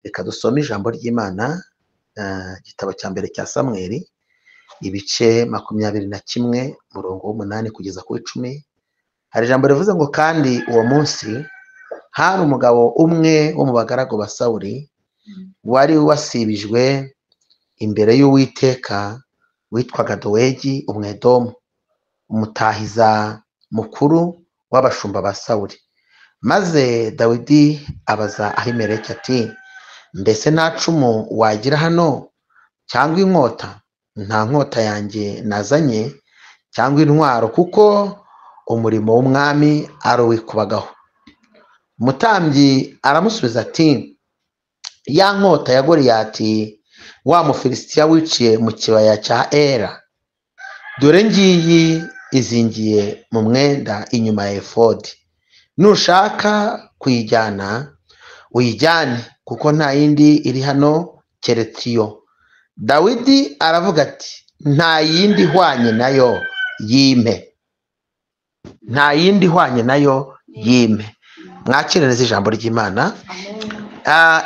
Reka dusome ijambo ry'Imana, igitabo cya mbere cya Samweli, ibice 21, umurongo w'8 kugeza ku 10. Hari ijambo rivuze ngo: kandi uwo munsi hari umugabo umwe wo mu bagaragu ba Sawuli wari wasibijwe imbere y'Uwiteka, witwaga Dowegi Umwedomu, umutahiza mukuru w'abashumba ba Sawuli. Maze Dawidi abaza Ahimeleki ati: mbese nta cumu wagira hano cyangwa inkota? Nta nkota yanjye nazanye cyangwa intwaro, kuko umurimo w'umwami ari uwikubagaho. Umutambyi aramusubiza ati: ya nkota ya Goliyati wa Mufilisitiya wiciye mu kibaya cya Era, dore ngiyi izingiye mu mwenda inyuma ya efodi. Nushaka kuyijyana uyijyane, kuko nta yindi iri hano keretse iyo. Dawidi aravuga ati: nta yindi ihwanye nayo yime, nta yindi ihwanye nayo yime. Mwakire neza ijambo ry'Imana.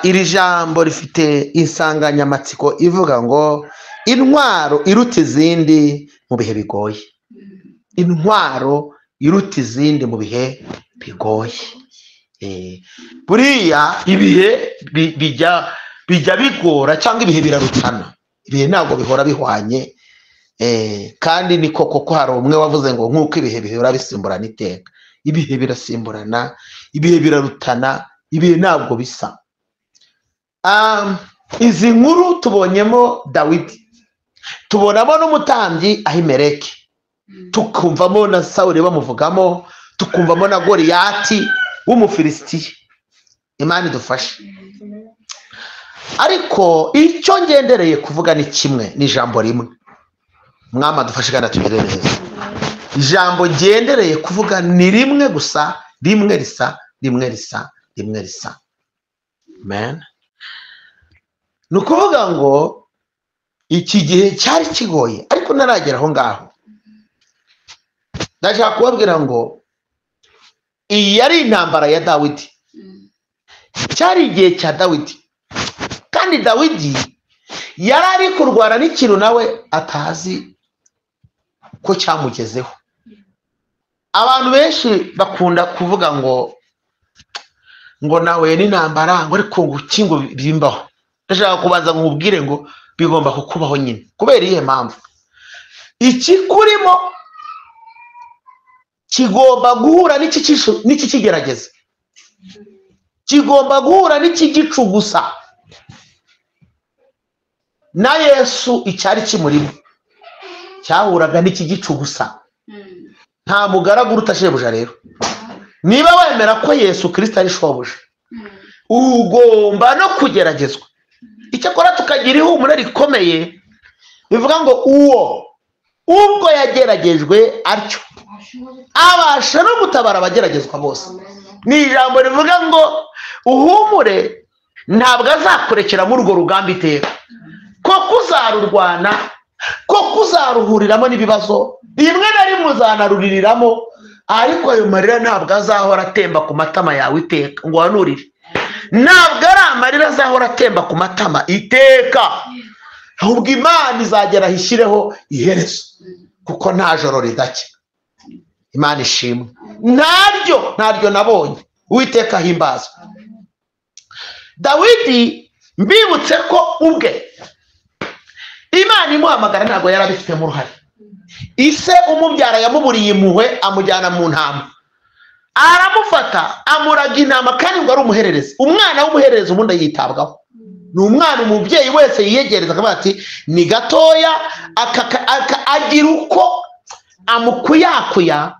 Iri jambo rifite insanganyamatsiko ivuga ngo: intwaro iruta izindi mu bihe bigoye. Intwaro iruta izindi mu bihe bigoye. Buriya ibihe bijya bigora, cyangwa ibihe birarutana. Ibihe ntabwo bihora bihwanye. Kandi ni koko ko hari umwe wavuze ngo nk'uko ibihe bihora bisimburana iteka. Ibihe birasimburana, ibihe birarutana, ibihe ntabwo bisa. Izi nkuru tubonyemo Dawidi, tubonamo n'umutambyi Ahimeleki, tukumvamo na Sawuli bamuvugamo, tukumvamo na Goliyati w'Umufilisitiya. Imana idufashe. Ariko icyo ngendereye kuvuga ni kimwe, ni ijambo rimwe. Mwami adufashe kandi atugirire neza. Ijambo ngendereye kuvuga ni rimwe gusa, rimwe risa, rimwe risa, rimwe risa. Amen. Ni ukuvuga ngo iki gihe cyari kigoye, ariko ntaragera aho ngaho. Ndashaka kubabwira ngo iyi yari intambara ya Dawidi. Cyari igihe cya Dawidi. Kandi Dawidi yari ari kurwana n'ikintu nawe atazi ko cyamugezeho. Abantu benshi bakunda kuvuga ngo nawe n'intambara, ngo ariko ngo iki ngo bimbaho. Ndashaka kubanza nkubwire ngo bigomba kukubaho nyine. Kubera iyihe mpamvu? Ikikurimo kigomba guhura n'ikikigerageza, kigomba guhura n'ikigicugusa. Na Yesu icyari kimurimo cyahuraga n'ikigicugusa. Nta mugaragu uruta shebuja. Rero niba wemera ko Yesu Kristo ari shobuja, ugomba no kugeragezwa. Icyakora tukagira ihumure rikomeye bivuga ngo uwo ubwo yageragejwe atyo abasha no gutabara abageragezwa bose. Ni ijambo rivuga ngo uhumure, ntabwo azakurekera muri urwo rugamba iteka, ko uzarurwana, ko uzaruhuriramo n'ibibazo, rimwe na rimwe uzanaruriramo, ariko ayo marira ntabwo azahora atemba ku matama yawe iteka ngo wanurire. Ntabwo ari amarira azahora atemba ku matama iteka, ahubwo Imana izagera ishyireho iherezo, kuko nta joro ridacya. Imana ishimwe. Ntaryo nabonye. Uwiteka ahimbazwe. Dawidi mbibutse ko ubwe Imana imuhamagara ntabwo yarabifitemo uruhare. Ise umubyara yamuburiye impuhwe amujyana mu ntama, aramufata amuraga intama, kandi ngo ari umuhererezi. Umwana w'umuhererezi ubundi yitabwaho. Ni umwana umubyeyi wese yiyegereza akavuga ati ni gatoya, agira uko amukuyakuya.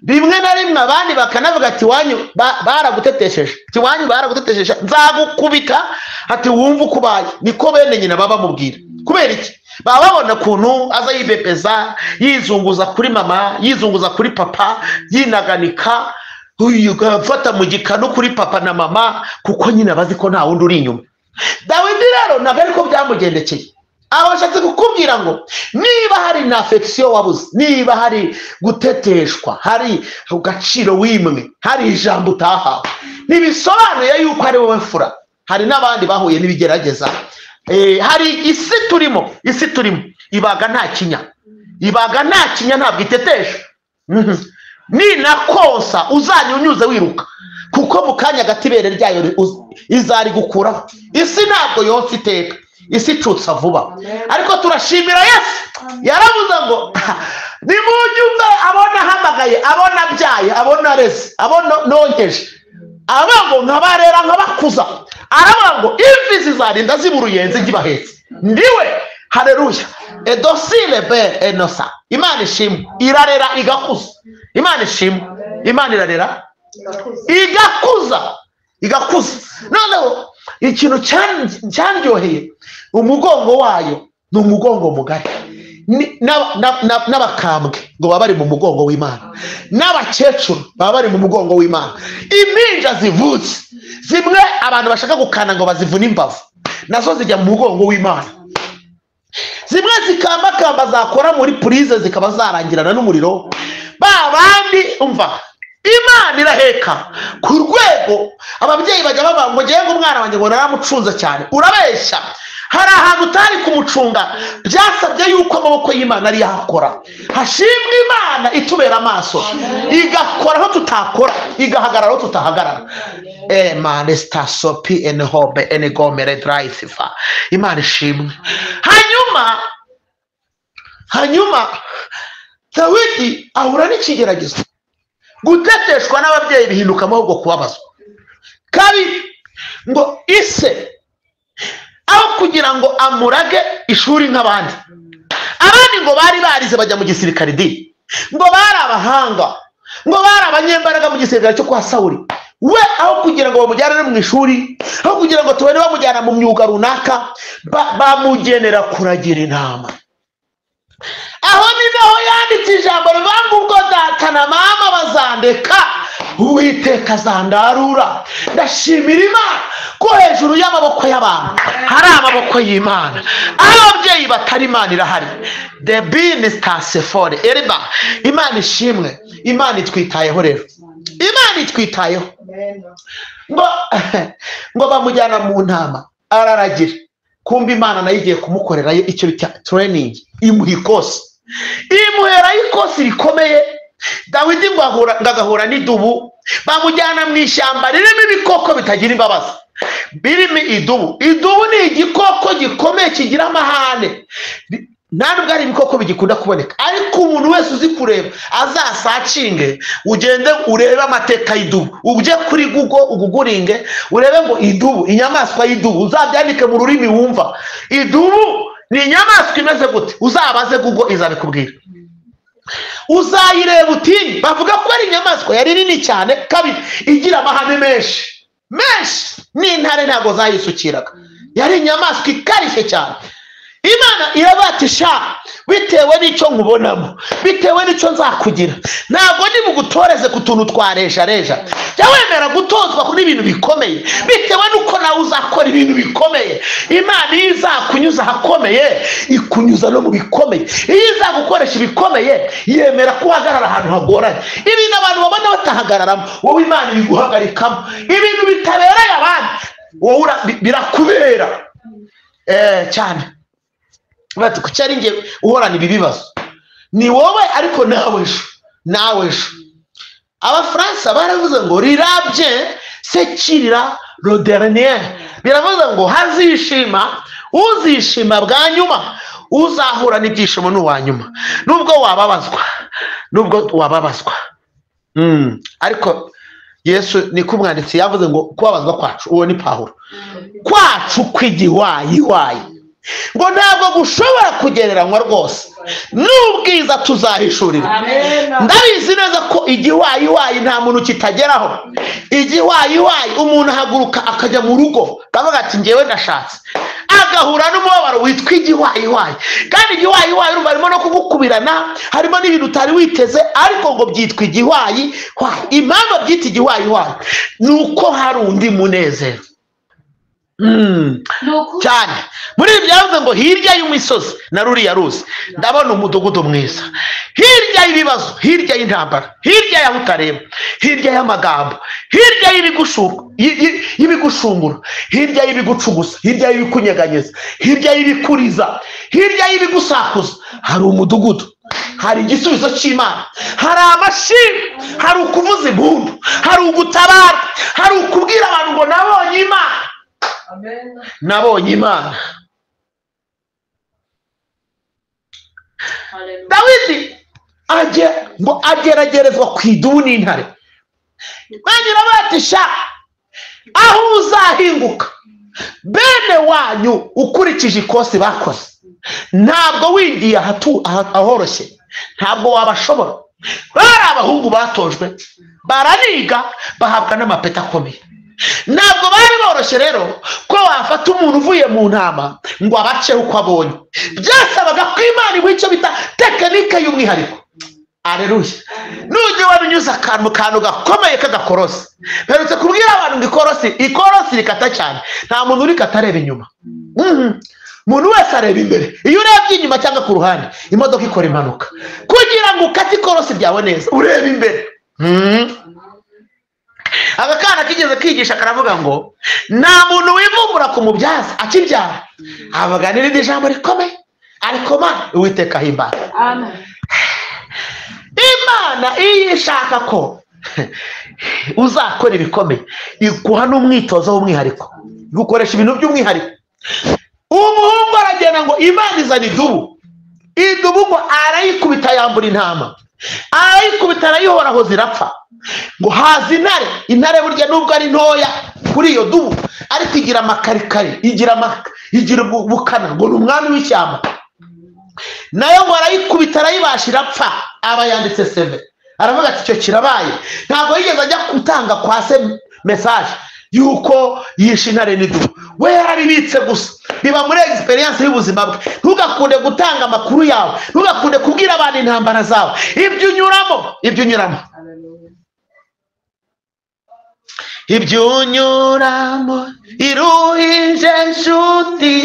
Rimwe na rimwe abandi bakanavuga ati wanyu baragutetesheje, ati wanyu baragutetesheje, nzagukubita, ati wumva uko ubaye. Niko bene nyina baba bamubwira. Kubera iki? Baba babona ukuntu aza yibebeza, yizunguza kuri mama, yizunguza kuri papa, yinaganika, ugafata mu gikanu kuri papa na mama, kuko nyine abazi ko nta wundi uri inyuma. Dawidi rero ntabwo ariko byamugendekeye. Abashatse kukubwira ngo niba hari na affection wabuze, niba hari guteteshwa, hari agaciro wimwe, hari ijambo utahawe, ntibisobanuye yuko ari wowe mfura. Hari n'abandi bahuye n'ibigerageza. Hari isi turimo, isi turimo ibaga nta kinya, ibaga nta kinya, ntabwo itetesha. Ninakosa uzanyunyuze wiruka, kuko mu kanya gato ibere ryayo izarigukuraho. Isi ntabwo yonsa iteka, isi icutsa vuba. Ariko turashimira Yesu, yaravuze ngo nimunyumve, abona ahamagaye, abona abyaye, abona areze, abona nonkeje, aravuga ngo nkabarera nkabakuza, aravuga ngo imvi zizarinda ziba uruyenzi ngibahetse ndiwe. Haleluya. Edosile be enosa. Imana ishimwe, irarera igakuza. Imana ishimwe, Imana irarera igakuza, igakuza. Noneho ikintu cyandyoheye, umugongo wayo ni umugongo mugari. N'abakambwe ngo baba bari mu mugongo w'Imana, n'abakecuru baba bari mu mugongo w'Imana. Impinja zivutse zimwe abantu bashaka gukana ngo bazivune imbavu, nazo zijya mu mugongo w'Imana. Zimwe zikambakamba zakora muri purize zikaba zarangirana n'umuriro. Ba bandi umva, Imana iraheka ku rwego ababyeyi bajya bavuga ngo ngewe umwana wanjye ngo naramucunze cyane. Urabeshya, hari ahantu utari kumucunga, byasabye yuko amaboko y'Imana ari yakora. Hashimwe Imana itubera amaso, igakora aho tutakora, igahagarara aho tutahagarara. Imana ishimwe. Hanyuma Dawidi ahura n'ikigeragezo. Guteteshwa n'ababyeyi bihinduka amahubwo kubabazwa. Kabiri, ngo ise aho kugira ngo amurage ishuri nk'abandi, abandi ngo bari barize bajya mu gisirikare di, ngo bari abahanga, ngo bari abanyembaraga mu gisirikare cyo kwa Sawuli. We aho kugira ngo bamujyane mu ishuri, aho kugira ngo tubone bamujyana mu myuga runaka, bamugenera kuragira intama. Aho ni naho yanditse ijambo rivuga ngo ubwo data na mama bazandeka, Uwiteka azandarura. Ndashimira Imana ko hejuru y'amaboko y'abantu hari amaboko y'Imana. Aho ababyeyi batari, Imana irahari. The bean star eriba. Imana ishimwe, Imana itwitayeho rero, Imana itwitayeho. Ngo bamujyana mu ntama araragira, kumva Imana nayo igiye kumukorerayo icyo bita training, imuha ikosi, imuherayo ikosi rikomeye. Dawidi ngo agahura n'idubu, bamujyana mu ishyamba ririmo ibikoko bitagira imbabazi, birimo idubu. Idubu ni igikoko gikomeye kigira amahane, nta nubwo ari ibikoko bigikunda kuboneka, ariko umuntu wese uzi kureba azasacinge, ugende urebe amateka y'idubu, ujye kuri Google uguguringe urebe ngo idubu, inyamaswa y'idubu, uzabyandike mu rurimi wumva. Idubu ni inyamaswa imeze gute? Uzabaze Google izabikubwira. Uzayireba utinye. Bavuga ko ari inyamaswa yari nini cyane, kabiri igira amahane menshi menshi, n'intare ntabwo zayisukiraga, yari inyamaswa ikarishye cyane. Imana irabatisha bitewe n'icyo nkubonamo, bitewe n'icyo nzakugira. Ntabwo ndi bugutoreze ku tuntu twa reja reja. Jya wemera gutozwa n'ibintu bikomeye, bitewe n'uko nawe uzakora ibintu bikomeye. Imana iyo izakunyuza ahakomeye, ikunyuza no mu bikomeye. Iyo izagukoresha ibikomeye, yemera ko uhagarara ahantu hagoranye. Ibintu abantu babona batahagararamo, wowe Imana ibiguhagarikamo. Ibintu bitabereye abandi, wowe birakubera cyane. Bati kuki ari njye uhorana ibi bibazo? Ni wowe, ariko nawe ejo, nawe ejo. Abafaransa baravuze ngo rirabye se kirira le dernier. Biravuze ngo hazishima uzishima bwa nyuma, uzahura n'ibyishimo n'uwa nyuma, nubwo wababazwa, nubwo wababazwa. Ariko Yesu niko umwanditsi yavuze ngo kubabazwa kwacu, uwo ni Pawulo, kwacu kw'igiwayiwayi, ngo ntabwo gushobora kugereranywa rwose n'ubwiza tuzahishurira. Ndabizi neza ko igiwayiwayi nta muntu kitageraho. Igiwayiwayi umuntu ahaguruka akajya mu rugo akavuga ati ngewe ndashatse, agahura n'umubabaro witwa igiwayiwayi. Kandi igiwayiwayi urumva harimo no kugukubirana, harimo n'ibintu utari witeze, ariko ngo byitwa igiwayi. Impamvu byita igiwayiwayi ni uko hari undi munezero. Cyane muri ibi byavuze ngo hirya y'imisozi na ruriya ruzi ndabona umudugudu mwiza, hirya y'ibibazo, hirya y'intambara, hirya y'aho utareba, hirya y'amagambo, hirya y'ibigushungura, hirya y'ibigucugusa, hirya y'ibikunyeganyeza, hirya y'ibikuriza, hirya y'ibigusakuza, hari umudugudu, hari igisubizo cy'Imana, hari amashimwe, hari ukuvuza impundu, hari ugutabara, hari ukubwira abantu ngo nabonye Imana. Nabonye Imana. Dawidi ngo ageragerezwa ku idubu n'intare, bagira bati sha aho uzahinguka bene wanyu ukurikije ikosi bakoze, ntabwo wingiye ahoroshye, ntabwo wabashobora. Bari abahungu batojwe, baraniga, bahabwa n'amapeti akomeye. Ntabwo bari boroshye rero ko wafata umuntu uvuye mu ntama ngo abaceho uko abonye. Byasabaga ko Imana imuha icyo bita tekinike y'umwihariko. Aleluya. Nujya wabinyuza akantu kantu gakomeye k'agakorosi. Mperutse kubwira abantu ngo ikorosi rikata cyane, nta muntu urikata areba inyuma. Umuntu wese areba imbere. Iyo urebye inyuma cyangwa ku ruhande, imodoka ikora impanuka. Kugira ngo ukate ikorosi ryawe neza, ureba imbere. Aka kana kigeze kigisha karavuga ngo nta muntu wivumbura ku mubyaza akibyara. Avuga n'irindi jambo rikomeye, ariko Mana Uwiteka ahimbara. Amen. Imana iyo ishaka ko uzakora ibikomeye, iguha n'umwitozo w'umwihariko, igukoresha ibintu by'umwihariko. Umuhungu aragenda ngo Imana izana idubu, idubu ngo arayikubita yambura intama, arayikubita arayihoraho zirapfa. Ngo haza intare, intare burya nubwo ari ntoya kuri iyo dubu, ariko igira amakarikari, igira ubukana, ngo ni umwami w'ishyamba. Nayo ngo arayikubita arayibasha irapfa. Aba yanditse seve, aravuga ati icyo kirabaye. Ntabwo yigeze ajya gutanga kwa se message yuko yishe intare n'idubu, we yarabibitse gusa, biba muri experience y'ubuzima bwe. Ntugakunde gutanga amakuru yawe, ntugakunde kubwira abantu intambara zawe, ibyo unyuramo, ibyo unyuramo, ibyo unyuramo iruhije nshuti,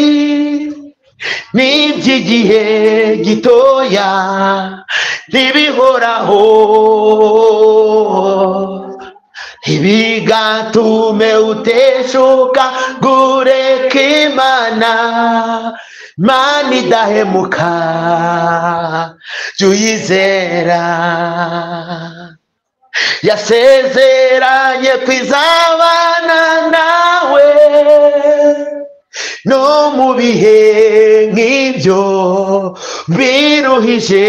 n'iby'igihe gitoya ntibihoraho, ntibigatume uteshuka gureka Imana, Mana idahemuka jya uyizera. Yasezeranye kwizabana nawe no mu bihe nk'ibyo biruhije,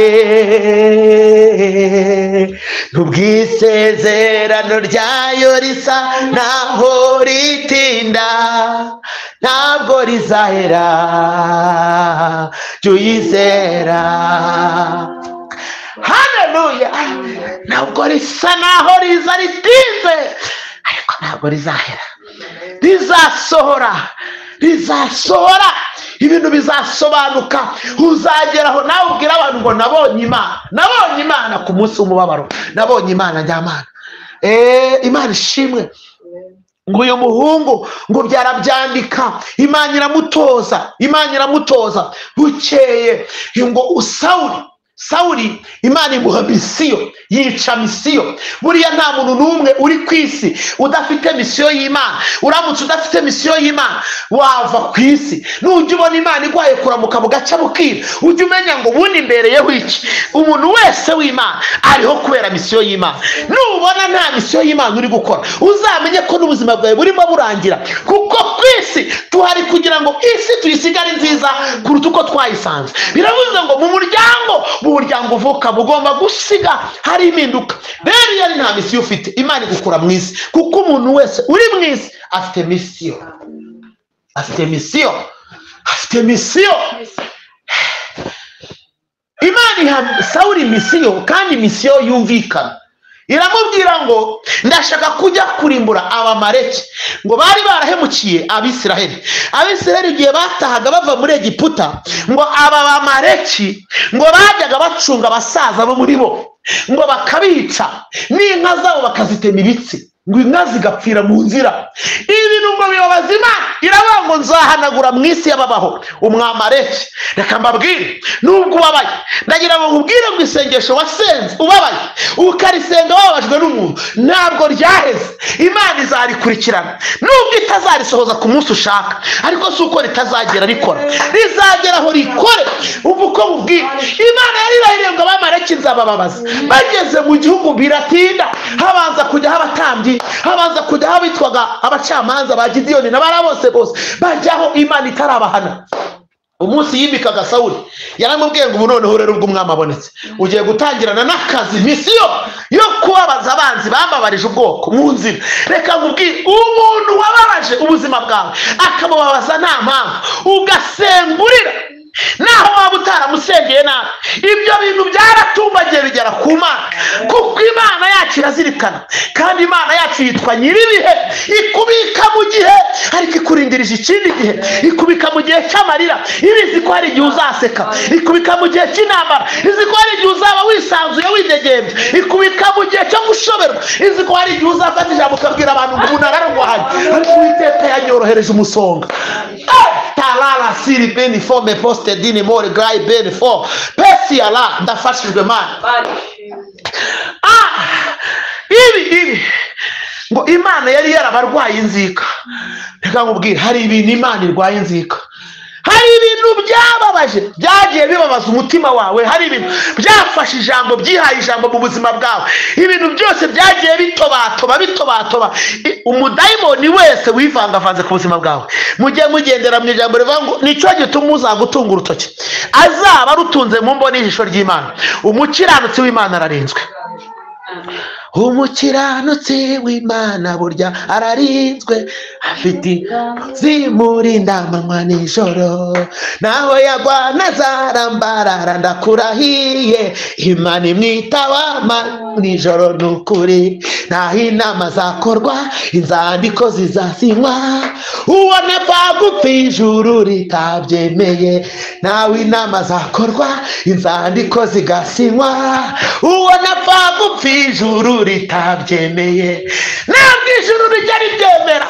n'ubwisezerano ryayo risa naho ritinda, ntabwo rizahera jya uyizera. Haleluya. Ntabwo risa naho riza ritinze, ariko ntabwo rizahera, rizasohora, rizasohora, ibintu bizasobanuka. Uzageraho nawe ubwira abantu ngo nabonye Imana, nabonye Imana ku munsi w'umubabaro, nabonye Imana njyamana. Imana ishimwe. Ngo uyu muhungu ngo byarabyandika, Imana iramutoza, Imana iramutoza. Bukeye ngo Sawuli Imana imuha misiyo, yica misiyo. Buriya nta muntu n'umwe uri ku isi udafite misiyo y'Imana. Uramutse udafite misiyo y'Imana wava ku isi. Nujya ubona Imana igwaye kuramuka bugaca bukira, ujye umenya ngo ubundi imbereyeho iki. Umuntu wese w'Imana ariho kubera misiyo y'Imana. Nubona nta misiyo y'Imana uri gukora, uzamenye ko n'ubuzima bwawe burimo burangira, kuko ku isi tuhari kugira ngo isi tuyisigare nziza kuruta uko twayisanze. Biravuze ngo mu muryango, umuryango uvuka mugomba gusiga hari impinduka. Rero iyo ari nta misiyo ufite, Imana igukura mu isi, kuko umuntu wese uri mu isi afite misiyo, afite misiyo, afite misiyo. Imana iha Sawuli misiyo, kandi misiyo yumvikana. Iramubwira ngo ndashaka kujya kurimbura Abamaleki, ngo bari barahemukiye Abisiraheli. Abisiraheli igihe batahaga bava muri Egiputa, ngo aba Bamaleki ngo bajyaga bacunga abasaza bo muri bo, ngo bakabica n'inka zabo bakazitema ibitsi. ngo inka zigapfira mu nzira. Ibintu ngo bibabaza Imana, iravuga ngo nzahanagura mu isi y'ababaho umwamareki. Reka mbabwire, nubwo ubabaye, ndagira ngo nkubwire ngo isengesho wasenze ubabaye, ukarisenga wababajwe n'umuntu, ntabwo ryaheze. Imana izarikurikirana, nubwo itazarisohoza ku munsi ushaka, ariko si uko ritazagera rikora, rizagera aho rikore. Ubu uko mubwire, Imana yari irahiriye ngo abamareki nzabababaza. Bageze mu gihugu biratinda, habanza kujyaho abatambyi, habanza kujyaho abitwaga abacamanza ba Gidiyoni n'abari bose bose bajyaho, Imana itarabahana. Umunsi yimikaga Sawuli yaramubwiye ngo ubu noneho rero ubwo umwami abonetse, ugiye gutangirana n'akazi, misiyo yo kubabaza abanzi bambabarije ubwoko mu nzira. Reka nkubwire, umuntu wababaje ubuzima bwawe akamubabaza nta mpamvu, ugasengurira naho waba utaramusengeye nabi, ibyo bintu byaratumbagiye bigera ku Mana, kuko Imana yacu irazirikana, kandi Imana yacu yitwa nyiribihe. Ikubika mu gihe, ariko ikurindirije ikindi gihe. Ikubika mu gihe cy'amarira, ibizi ko hari igihe uzaseka. Ikubika mu gihe cy'intambara, izi ko hari igihe uzaba wisanzuye widegembye. Ikubika mu gihe cyo gushoberwa, izi ko hari igihe uzafata ijambo ukabwira abantu ngo umuntu ararwanye, ariko Uwiteka yanyorohereje umusonga. Talala siri beni fo me poste dini more gai beni fo pesi ala. Ndafashijwe Mana. Ibi ngo Imana yari yarabarwaye inzika. Reka nkubwire, hari ibintu Imana irwaye inzika, hari ibintu byababaje byagiye bibabaza umutima wawe, hari ibintu byafashe ijambo, byihaye ijambo mu buzima bwawe, ibintu byose byagiye bitobatoba bitobatoba. Umudayimoni wese wivangavanze ku buzima bwawe, mujye mugendera mu ijambo rivuga ngo nicyo gituma uzagutunga urutoki azaba arutunze mu mboni y'ijisho ry'Imana. Umukiranutsi w'Imana ararinzwe. Umukiranutsi w'Imana burya ararinzwe, afite zimurinda amanywa nijoro, naho yagwa ntazarambarara ndakurahiye, Imana imwitaba nijoro n'ukuri, naho inama zakorwa inzandiko zizasinywa, uwo ntapfa gupfa ijuru ritabyemeye, nawe inama zakorwa inzandiko zigasinywa, uwo ntapfa gupfa ijuru ritabyemeye. Ntabwo ijuru rijya ribyemera,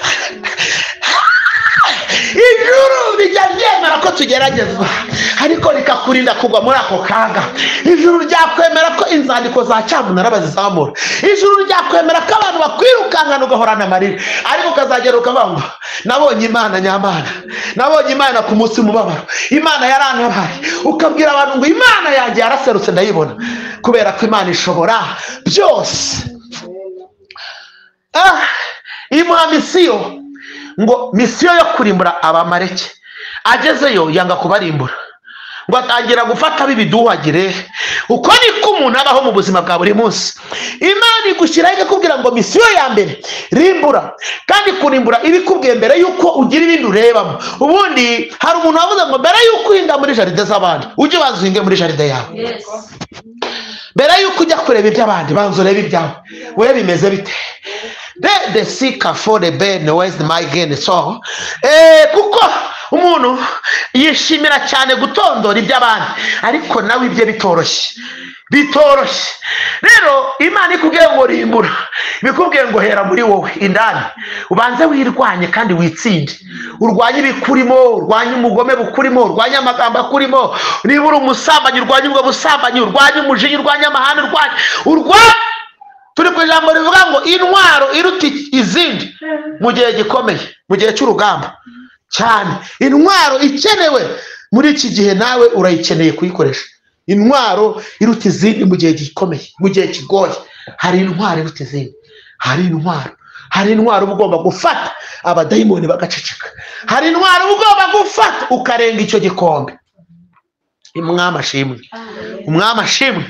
ijuru rijya ryemera ko tugeragezwa, ariko rikakurinda kugwa muri ako kaga. Ijuru ryakwemera ko inzandiko za cyamunara bazizamura, ijuru ryakwemera ko abantu bakwirukankana ugahorana amarira, ariko ukazagera ukavuga ngo nabonye Imana nyamana, nabonye Imana ku munsi mubabaro, Imana yarantabaye. Ukabwira abantu ngo Imana yanjye yaraserutse ndayibona, kubera ko Imana ishobora byose. Imuha misiyo, ngo misiyo yo kurimbura abamareki. Agezeyo yanga kubarimbura, ngo atangira gufata bibiduhagire. Uko niko umuntu abaho mu buzima bwa buri munsi. Imana igushyiraho ikakubwira ngo misiyo ya mbere rimbura, kandi kurimbura ibikubwiye mbere yuko ugira ibindi urebamo. Ubundi hari umuntu wavuze ngo mbere yuko uhinga muri jaride z'abandi, ujye ubanza uhinge muri jaride yawe. Mbere yuko ujya kureba iby'abandi, banza urebe ibyawe, we bimeze bite. De sika for the ben where's my gain so kuko umuntu yishimira cyane gutondora iby'abandi, ariko nawe ibye bitoroshye bitoroshye. Rero Imana ikubwiye ngo rimbura, bikubwiye ngo hera muri wowe indani, ubanze wirwanye kandi witsinde, urwanye ibikurimo, urwanye umugome bukurimo, urwanye amagambo akurimo, niba uri umusambanyi urwanye ubwo busambanyi, urwanye umujinya, urwanye amahane, urwanye. Turi ku ijambo rivuga ngo intwaro iruta izindi mu gihe gikomeye, mu gihe cy'urugamba cyane, intwaro ikenewe muri iki gihe nawe urayikeneye kuyikoresha. Intwaro iruta izindi mu gihe gikomeye, mu gihe kigoye, hari intwaro iruta izindi, hari intwaro, hari intwaro uba ugomba gufata abadayimoni bagaceceka, hari intwaro uba ugomba gufata ukarenga icyo gikombe. Umwami ashimwe, umwami ashimwe.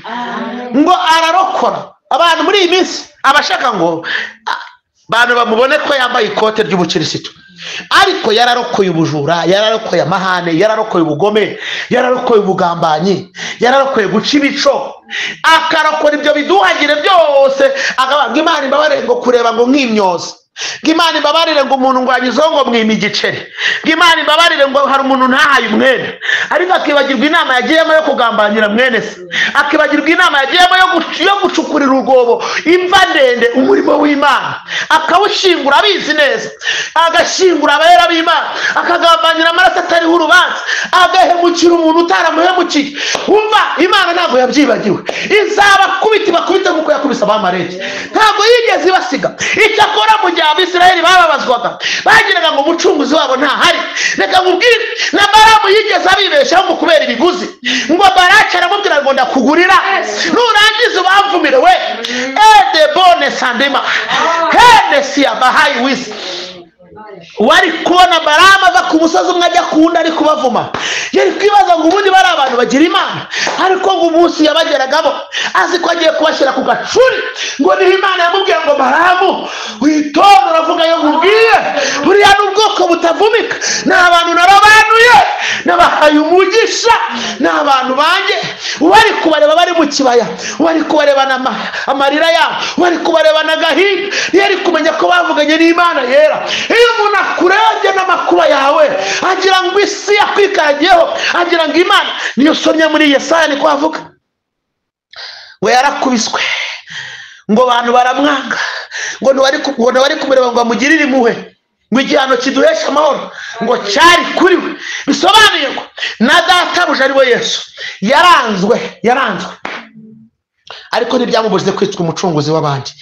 Ngo ararokora abantu muri iyi minsi, abashaka ngo abantu bamubone ko yambaye ikote ry'ubukirisitu, ariko yararokoye ubujura, yararokoye amahane, yararokoye ubugome, yararokoye ubugambanyi, yararokoye guca ibico, akarokora ibyo biduhagire byose. Akavuga Imana imbabarire ngo kureba ngo nk'imyoza, ngo Imana imbabarire ngo umuntu ngo anyuzeho ngo mwima igiceri, ngo Imana imbabarire ngo hari umuntu ntahaye umwenda, Ariko akibagirwa inama yagiyemo yo kugambanira mwene se, akibagirwa inama yagiyemo yo gucukurira urwobo imva ndende umurimo w'Imana, akawushingura abizi neza, agashingura abera b'Imana, akagambanira amaraso atariho urubanza, agahemukira umuntu utaramuhemukiye. Umva, Imana ntabwo yabyibagiwe, izabakubita ibakubite nk'uko yakubise Abamaleki. Ntabwo yigeze ibasiga. Icyakora mu gihe Abisirayeli bababazwaga, bagiraga ngo umucunguzi wabo ntahari. Reka nkubwire, na Balamu yigeze abibeshaho mu kubera ibiguzi, ngo Baraki aramubwira ngo ndakugurira nurangiza ubamvumire we ede bone sandima henesi abahayi wisi. Wari kubona Balamu ava ku musozi umwe ajya ku wundi ari kubavuma, yari kwibaza ngo ubundi bari abantu bagira Imana, ariko ngo umunsi yabageragamo azi ko agiye kubashyira ku gacuri, ngo niho Imana yamubwiye ngo Balamu witonde, uravuga yo nkubwiye, buriya ni ubwoko butavumika, ni abantu narabanuye, nabahaye umugisha, ni abantu banjye. Wari kubareba bari mu kibaya, wari kubareba amarira yabo, wari kubareba n'agahinda, yari kumenya ko bavuganye n'Imana yera. Iyo umuntu akurebye n'amakuba yawe agira ngo isi yakwikaragiyeho, agira ngo Imana niyo. Usomye muri Yesaya niko avuga ngo yarakubiswe, ngo abantu baramwanga, ngo ntiwari kumureba ngo amugirire impuhwe, ngo igihano kiduhesha amahoro ngo cyari kuri we. Bisobanuye ngo na databuja ari we Yesu yaranzwe, yaranzwe, ariko ntibyamubujije kwitwa umucunguzi w'abandi.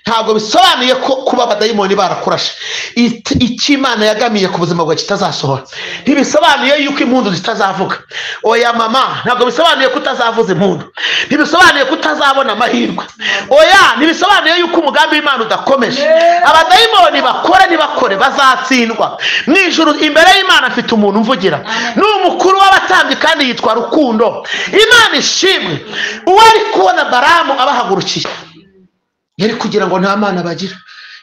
Ntabwo bisobanuye ko kuba abadayimoni barakurashe icyo Imana yagamiye ku buzima bwawe kitazasohora. Ntibisobanuye yuko impundu zitazavuga. Oya mama, ntabwo bisobanuye ko utazavuza impundu, ntibisobanuye ko utazabona amahirwe. Oya, ntibisobanuye yuko umugambi w'Imana udakomeje. Abadayimoni bakore ntibakore bazatsindwa. Mu ijuru imbere y'Imana afite umuntu umvugira, ni umukuru w'abatambyi kandi yitwa Rukundo. Imana ishimwe. Uwari kubona Balamu abahagurukiye, yari kugira ngo nta mana bagira,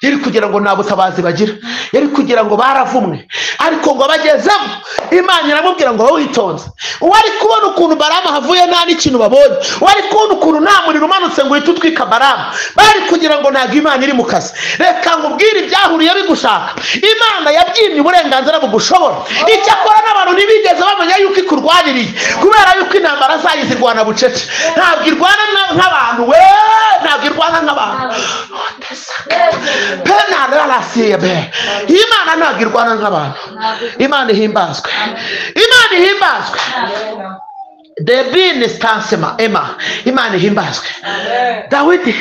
yari kugira ngo nta butabazi bagira, yari kugira ngo baravumwe, ariko ngo bagezemo Imana iramubwira ngo witonze. Uwari kubona ukuntu Balamu ahavuye nta n'ikintu babonye, uwari kubona ukuntu nta muriro umanutse ngo uhite utwika Balamu, bari kugira ngo ntabwo Imana iri mu kazi. Reka nkubwire ibyahuriye bigushaka, Imana yabyimye uburenganzira bugushobora. Icyakora n'abantu ntibigeze bamenya yuko ikurwaniriye, kubera yuko intambara zayo zirwana bucece. Ntabwo irwana nk'abantu, we ntabwo irwana nk'abantu. Imana ntabwo irwana nk'abantu. Imana ihimbazwe, Imana ihimbazwe. Debine stansema ema, Imana ihimbazwe. Dawidi,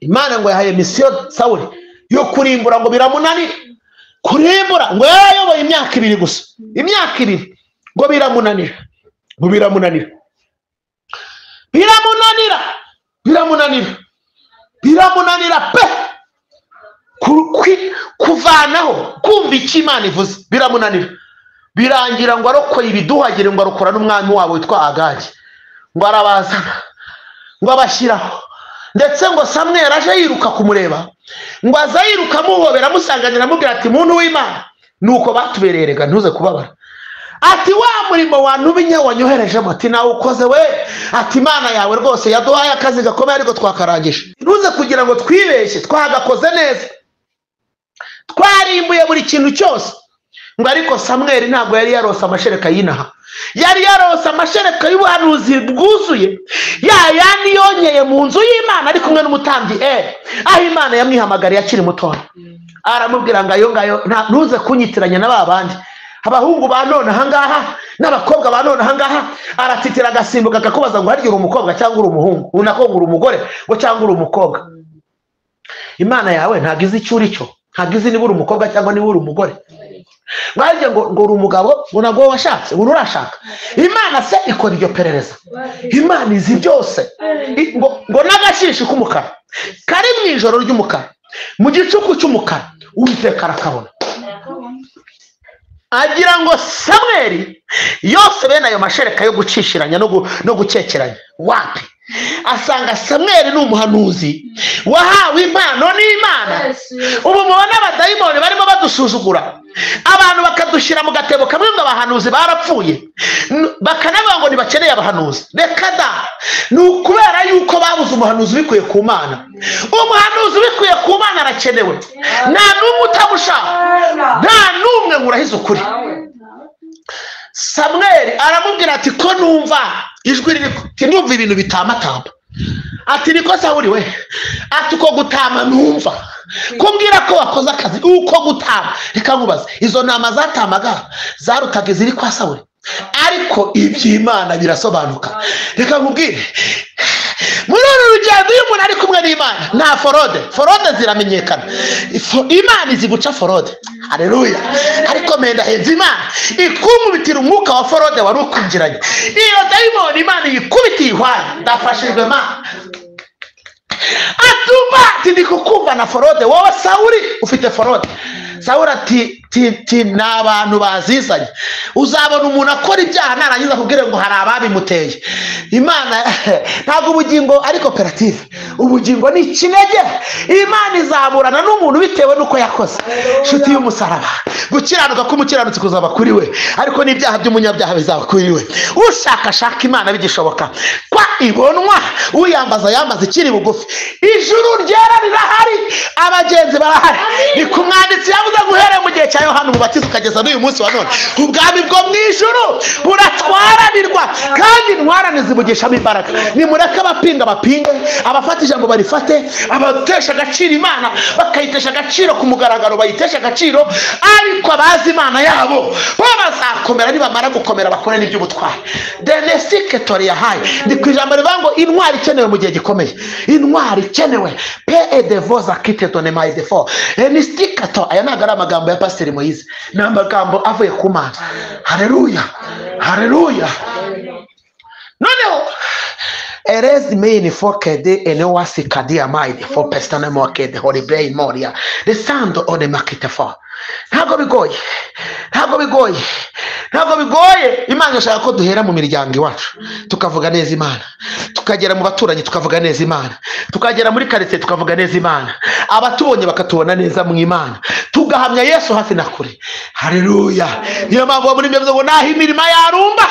Imana ngo yahaye misiyo Sawuli yo kurimbura, ngo biramunanira kurimbura, ngo yarayoboye imyaka ibiri gusa, imyaka ibiri, ngo biramunanira, ngo biramunanira, biramunanira, biramunanira, biramunanira pe kuvanaho kumva icyo Imana ivuze, biramunanira. Birangira ngo arokoye ibiduhagire, ngo arokora n'umwami wabo witwa Agagi, ngo arabazana, ngo abashyiraho. Ndetse ngo Samweli aje yiruka kumureba, ngo aza yiruka amuhobera, amusanganira, amubwira ati muntu w'Imana, nuko batubereye, rega ntuze kubabara. Ati wa murimo wantumye wanyoherejemo, ati nawe ukoze we, ati Imana yawe rwose yaduhaye akazi gakomeye ariko twakarangije. Ntuze kugira ngo twibeshye, twagakoze neza, twarimbuye buri kintu cyose. Ngo ariko Samweli ntabwo yari yarose amashereka y'inaha, yari yarose amashereka y'ubuhanuzi bwuzuye, ya yandi yongeye mu nzu y'Imana ari kumwe n'umutambyi Eli, aho Imana yamwihamagariye akiri mutoya. Aramubwira ngo ayo ngayo ntuze kunyitiranya na ba bandi, abahungu ba none ahangaha n'abakobwa ba none ahangaha. Aratitira agasimbuka akakubaza ngo harya uri umukobwa cyangwa uri umuhungu, unako ngo uri umugore ngo cyangwa uri umukobwa. Imana yawe ntabwo izi icyo uri cyo, ntabwo izi niba uri umukobwa cyangwa niba uri umugore. Ngo ngo uri umugabo, ngo ntabwo washatse, ngo nturashaka. Imana se ikora iryo perereza? Imana izi byose. Ngo n'agashishi k'umukara kari mu ijoro ry'umukara, mu gicuku cy'umukara, Uwiteka arakabona. Agira ngo Samweli yose bene ayo mashereka yo gucishiranya no gukekeranya wapi, asanga Samweli ni umuhanuzi wahawe impano n'Imana. Ubu mubona abadayimoni barimo badusuzugura, abantu bakadushyira mu gatebo kamwe ngo abahanuzi barapfuye, bakanavuga ngo ntibakeneye abahanuzi. Reka da, ni ukubera yuko babuze umuhanuzi ubikuye ku Mana. Umuhanuzi ubikuye ku Mana arakenewe, nta n'umwe utamushaka, nta n'umwe nkurahiza ukuri. Samweli aramubwira ati ko numva ijwi riri, ndumva ibintu bitamatamba. Ati niko Sawuli we, ati uko gutama numva kumbwira ko wakoze akazi, uko gutama. Reka nkubaze, izo ntama zatamaga zarutaga iziri kwa Sawuli? Ariko iby'Imana birasobanuka. Reka nkubwire, muri uru rugendo iyo umuntu ari kumwe n'Imana nta forode, forode ziramenyekana. Imana izi guca forode. Haleluya. Ariko menda henze Imana ikunkubitira umwuka wa forode wari ukwinjiranye. Iyo dayimoni Imana yikubitiye ihwana. Ndafashijwe ma atuma ati ndi kukumva na forode, wowe Sawuli ufite forode. Sawuli ati ti ni abantu bazizanye. Uzabona umuntu akora ibyaha narangiza akubwire ngo hari ababimuteye. Imana ntabwo ubugingo ari koperative, ubugingo ni ikinege. Imana izaburana n'umuntu bitewe n'uko yakoze. Inshuti y'umusaraba, gukiranuka k'umukiranutsi kuzaba kuri we, ariko n'ibyaha by'umunyabyaha bizaba kuri we. Ushakashaka Imana bigishoboka kwa ibonwa, uyambaza yambaza ikiri bugufi. Ijuru ryera rirahari, abagenzi barahari. Ni ku mwanditsi yavuze guhera mu gihe cya Yohana Umubatiza ukageza n'uyu munsi wa none, ubwami bwo mu ijuru buratwaranirwa, kandi intwarane zibugishamo imbaraga. Nimureke abapinga bapinge, abafata ijambo barifate, abatesha agaciro Imana bakayitesha agaciro ku mugaragaro bayitesha agaciro, ariko abazi Imana yabo bo bazakomera, nibamara gukomera bakore n'iby'ubutwari. Denesike tori yahaye ni ku ijambo rivuga ngo intwari ikenewe mu gihe gikomeye, intwari ikenewe pe et de vos acquittés donnez my defo enisikato. Aya ntabwo ari amagambo ya Pasiteri Moise, ni amagambo avuye ku Mana. Haleluya, haleluya. Noneho erezi main fokede enewasi kadia maide fo pestane mokede holy brain moria the sound on the market for. Ntabwo bigoye, ntabwo bigoye, ntabwo bigoye. Imana ishaka ko duhera mu miryango iwacu tukavuga neza Imana, tukagera mu baturanyi tukavuga neza Imana, tukagera muri quartier tukavuga neza Imana, abatubonye bakatubona neza mu Imana, tugahamya Yesu hafi na kure. Haleluya. Niyo mpamvu muri ibyo ngo naho imirima yarumba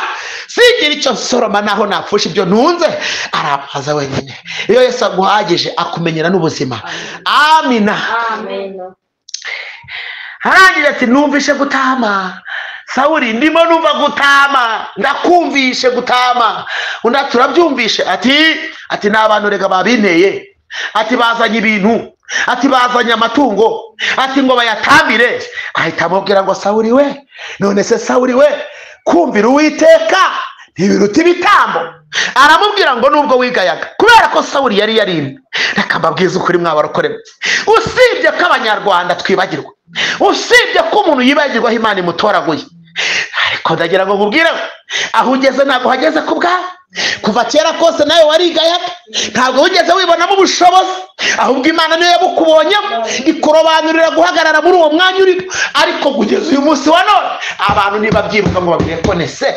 sigira icyo nsoroma, naho napfusha ibyo ntunze, arampaza wenyine. Iyo Yesu aguhagije akumenyera n'ubuzima. Amina. Amen. Harangira ati numvishe gutama Sawuli, ndimo numva gutama, ndakumvishe gutama. Undi ati turabyumvishe. Ati ni abantu rega babinteye, ati bazanye ibintu, ati bazanye amatungo, ati ngo bayatambire. Ahita amubwira ngo Sawuli we, none se Sawuli we, kumvira Uwiteka ntibiruta ibitambo. Aramubwira ngo nubwo wigayaga, kubera ko Sawuli yari yarimye. Reka mbabwize ukuri mwabarokore, usibye ko abanyarwanda twibagirwa, usibye ko umuntu yibagirwaho Imana imutoraguye, ariko ndagira ngo nkubwire aho ugeze ntabwo uhageze ku bwawe. Kuva kera kose nawe warigayaga, ntabwo wigeze wibonamo ubushobozi, ahubwo Imana niyo yabukubonyemo ikurobanurira guhagarara muri uwo mwanya urimo. Ariko kugeza uyu munsi wa none abantu ntibabyibuka ngo babirekonese.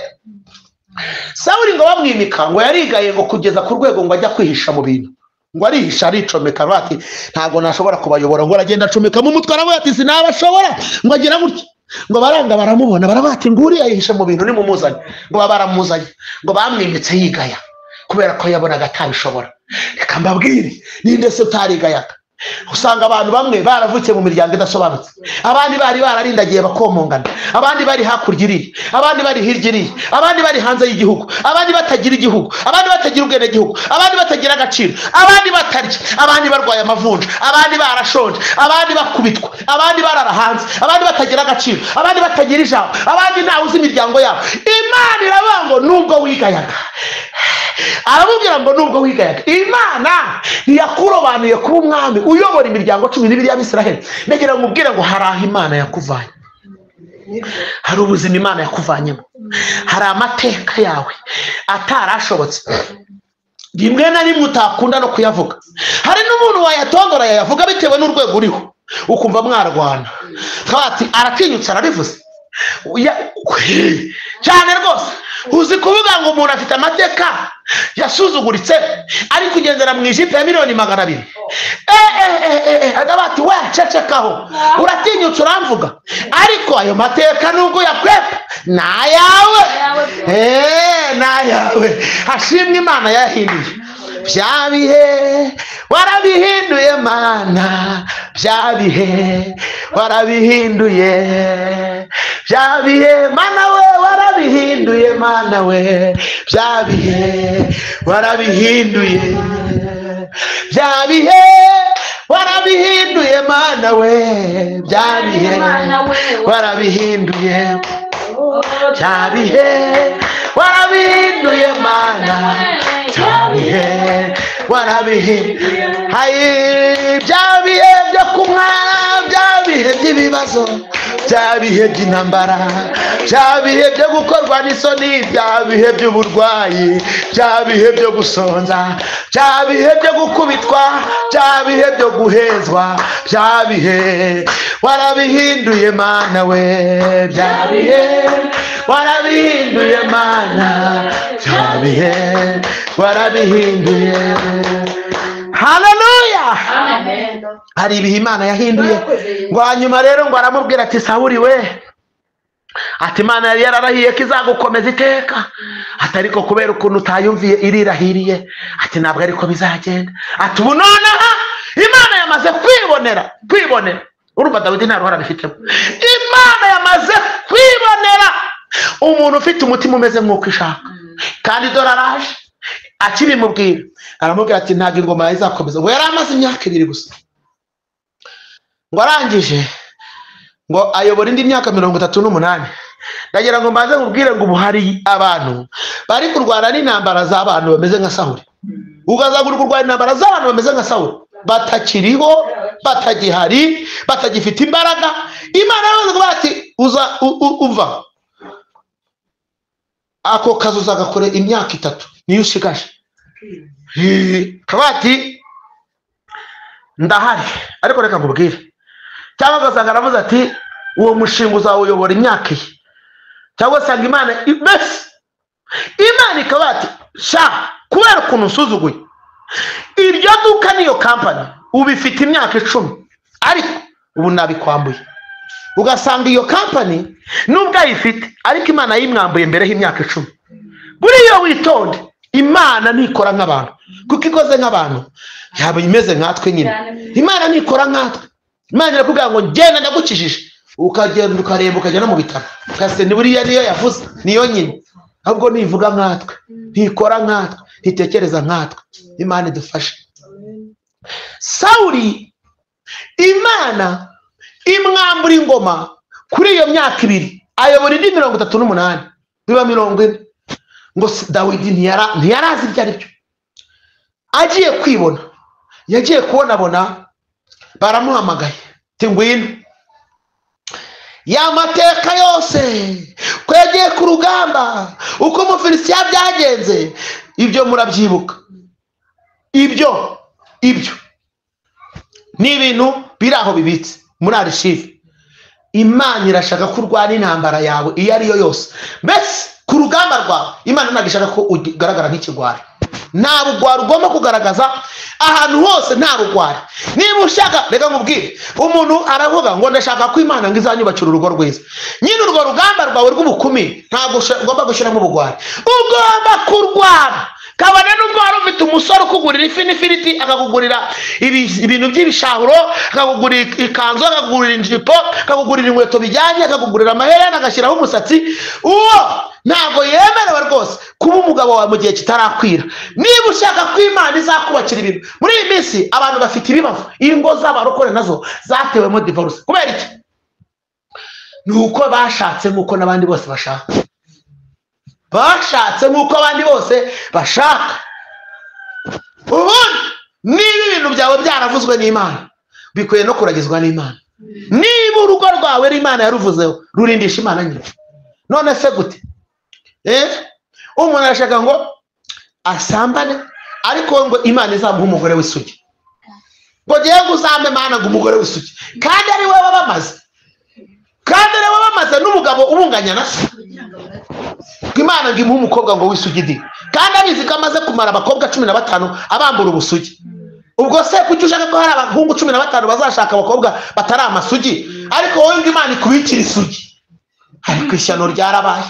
Sawuli ngo bamwimika ngo yarigaye ngo kugeza ku rwego ngo ajya kwihisha mu bintu, ngo arihisha aricomeka, ati ntabwo nashobora kubayobora, ngo aragenda acomeka mu mutwe, aravuga ati sinabashobora, ngo agira gutya, ngo baranga baramubona, baravuga ati nguriya yihishe mu bintu nimumuzanye, ngo baramuzanye, ngo bamwimitse yigaya kubera ko yabonaga atabishobora. Reka mbabwire, ninde se utarigayaga? Usanga abantu bamwe baravukiye mu miryango idasobanutse, abandi bari bararindagiye bakomongana, abandi bari hakurya iriya, abandi bari hirya iriya, abandi bari hanze y'igihugu, abandi batagira igihugu, abandi batagira ubwenegihugu, abandi batagira agaciro, abandi batarya, abandi barwaye amavunja, abandi barashonje, abandi bakubitwa, abandi barara hanze, abandi batagira agaciro, abandi batagira ijambo, abandi ntawe uzi imiryango yabo. Imana iravuga ngo nubwo wigayaga, aramubwira ngo nubwo wigayaga, Imana ntiyakurobanuye kuba umwami uyobora imiryango 12 y'Abisiraheli. Ndagira ngo mubwire ngo hari aho Imana yakuvanye, hari ubuzima Imana yakuvanyemo, hari amateka yawe atarashobotse, rimwe na rimwe utakunda no kuyavuga. Hari n'umuntu wayatondora yayavuga bitewe n'urwego uriho, ukumva mwarwana, ati aratinyutse arabivuze cyane rwose. Uzi kuvuga ngo umuntu afite amateka yasuzuguritse ari kugendera mu ijipo ya 200,000,000. Agabati we cecekaho, uratinyutse uramvuga, ariko ayo mateka nubwo yakwepa nayawe, nayawe. Hashimwe Imana yahinduye bya bihe, warabihinduye Mana, bya bihe warabihinduye, bya bihe Mana we warabihinduye. Warabihinduye Mana we, bya bihe warabihinduye, bya bihe warabihinduye Mana we, bya bihe warabihinduye, bya bihe warabihinduye Mana, bya bihe warabihinduye. Hayi, bya bihe byo kumwa, bya bihe by'ibibazo, bya bihe by'intambara, bya bihe byo gukorwa n'isoni, bya bihe by'uburwayi, bya bihe byo gusonza, bya bihe byo gukubitwa, bya bihe byo guhezwa, bya bihe warabihinduye Mana we, bya bihe warabihinduye Mana, bya bihe warabihinduye. Haleluya. Amen. Hari ibihe Imana yahinduye. Ngo hanyuma rero ngo aramubwira ati Sawuli we, ati Imana yari yararahiye ko izagukomeza iteka, ati ariko kubera ukuntu utayumviye irirahiriye, ati ntabwo ariko bizagenda, ati ubu nonaha Imana yamaze kwibonera. Urumva Dawidi nta ruhara abifitemo. Imana yamaze kwibonera umuntu ufite umutima umeze nk'uko ishaka, kandi dore araje akibimubwira aramubwira ati ntabwo ingoma yawe izakomeza. Ngo yari amaze imyaka 2 gusa, ngo arangije ngo ayobora indi myaka 38. Ndagira ngo mbanze nkubwire ngo ubu hari abantu bari kurwana n'intambara z'abantu bameze nka Sawuli. Ukazagura kurwana intambara z'abantu bameze nka Sawuli, batakiriho, batagihari, batagifite imbaraga. Imana yamaze kuvuga ati uza uva ako kazi uzagakore imyaka 3 niyo ushigaje. Kabati ndahari, ariko reka nkubwire. Cyangwa ugasanga aravuze ati uwo mushinga uzawuyobora imyaka iyi, cyangwa usanga Imana mbese Imana ikaba ati sha, kubera ukuntu usuzuguye iryo duka n'iyo kampani ubifite imyaka 10, ariko ubu nabikwambuye. Ugasanga iyo kampani nubwo ayifite ariko Imana yimwambuye mbere y'imyaka 10. Buriya witonde, Imana ntikora nk'abantu, kuko ikoze nk'abantu yaba imeze nkatwe nyine. Imana ntikora nkatwe. Imana irakubwira ngo genda ndagukijije, ukagenda ukareba ukajya no mu bitaro, ukase ni buriya niyo yavuze niyo nyine. Ahubwo ntivuga nkatwe, ntikora nkatwe, ntitekereza nkatwe. Imana idufashe. Sawuli Imana imwambura ingoma kuri iyo myaka 2, ayobora indi 38, biba 40. Ngo Dawidi ntiyarazi ibyo ari byo. Agiye kwibona, yagiye kubonabona baramuhamagaye ati ngwino. Ya mateka yose ko yagiye ku rugamba, uko Umufilisitiya byagenze, ibyo murabyibuka. Ibyo ni ibintu biri aho bibitse muri arishive. Imana irashaka ko urwana intambara yawe iyo ari yo yose. Mbese ku rugamba rwawe Imana ntabwo ishaka ko ugaragara nk'ikigwari. Nta bugwari ugomba kugaragaza ahantu hose, nta bugwari. Niba ushaka, reka nkubwire, umuntu aravuga ngo ndashaka ko Imana ngo izanyubakira urugo rwiza. Nyine urwo rugamba rwawe rw'ubukumi ntabwo ugomba gushyiramo ubugwari, ugomba kurwana. Kabone nubwo wari ufite umusore ukugurira ifi n'ifiriti, akakugurira ibintu by'ibishahuro, akakugurira ikanzu, akakugurira ijipo, akakugurira inkweto bijyanye, akakugurira amaherena, agashyiraho umusatsi, uwo ntabwo yemerewe rwose kuba umugabo wawe mu gihe kitarakwira. Niba ushaka ko Imana izakubakira ibintu, muri iyi minsi abantu bafite ibibazo, ingo z'abarokore nazo zatewemo divorce. Kubera iki? Ni uko bashatse nk'uko n'abandi bose bashaka. Bashatse nk'uko abandi bose bashaka. Ubundi niba ibintu byawe byaravuzwe n'Imana, bikwiye no kuragizwa n'Imana. Niba urugo rwawe ari Imana yaruvuzeho, rurindisha Imana nyine. None se gute? Umuntu arashaka ngo asambane, ariko ngo Imana izamuha umugore w'isugi. Ngo ngiye ngo uzampe Imana ngo umugore w'isugi, kandi ari we wabamaze, kandi ari we wabamaze n'umugabo ubunganya na se. Imana ngo imuhe umukobwa ngo w'isugi di, kandi abizi ko amaze kumara abakobwa 15 abambura ubusugi. Ubwo se kuki ushaka ko hari abahungu 15 bazashaka abakobwa batari amasugi, ariko wowe ngo Imana ikubikira isugi? Ariko ishyano ryarabaye.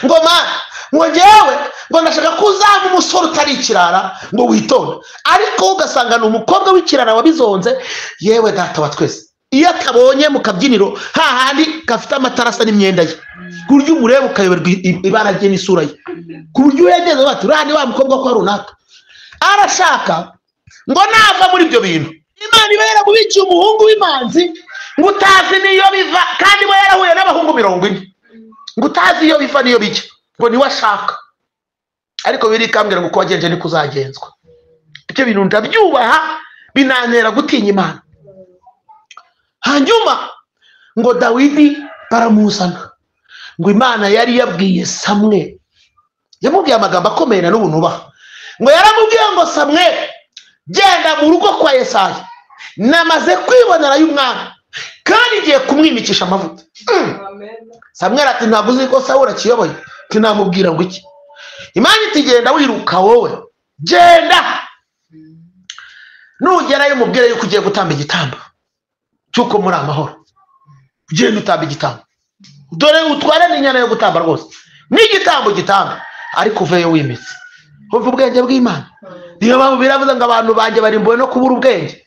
Ngo Mana, ngo njyewe ngo ndashaka ko uzaba umusore utari ikirara ngo witonde, ariko ugasanga ni umukobwa w'ikirara wabizonze. Yewe data wa twese, iyo atabonye mu kabyiniro hahandi gafite amatara asa n'imyenda ye, Ku buryo umureba ukayoberwa ibara rye n'isura ye, ku buryo yageze bati uriya ni wa mukobwa kwa runaka. Arashaka ngo nava muri ibyo bintu Imana iba yaramubikiye umuhungu w'imanzi ngo utazi niyo biva, kandi we yarahuye n'abahungu 40 ngo utazi iyo biva niyo bijya, ngo niwe ashaka. Ariko biri kambwira ngo uko wagenje niko uzagenzwa. Ibyo bintu ndabyubaha, binantera gutinya Imana. Hanyuma ngo Dawidi baramuzana, ngo Imana yari yabwiye Samweli, yamubwiye amagambo akomeye na n'ubu nubaha. Ngo yaramubwiye ngo Samweli, genda mu rugo kwa Yesayi, namaze kwibonera y'umwana kandi ngiye kumwimikisha amavuta. Samweli ati ntabwo uzi ko Sawuli akiyoboye? Tinamubwira ngo iki? Imana iti genda wiruka wowe, genda nugerayo umubwire yuko ugiye gutamba igitambo cy'uko muri amahoro. Ugenda utamba igitambo, dore utware n'inyana yo gutamba rwose, n'igitambo gitamba, ariko uveyo wimitse. Umva ubwenge bw'Imana. Niyo mpamvu biravuze ngo abantu banjye barimbuwe no kubura ubwenge.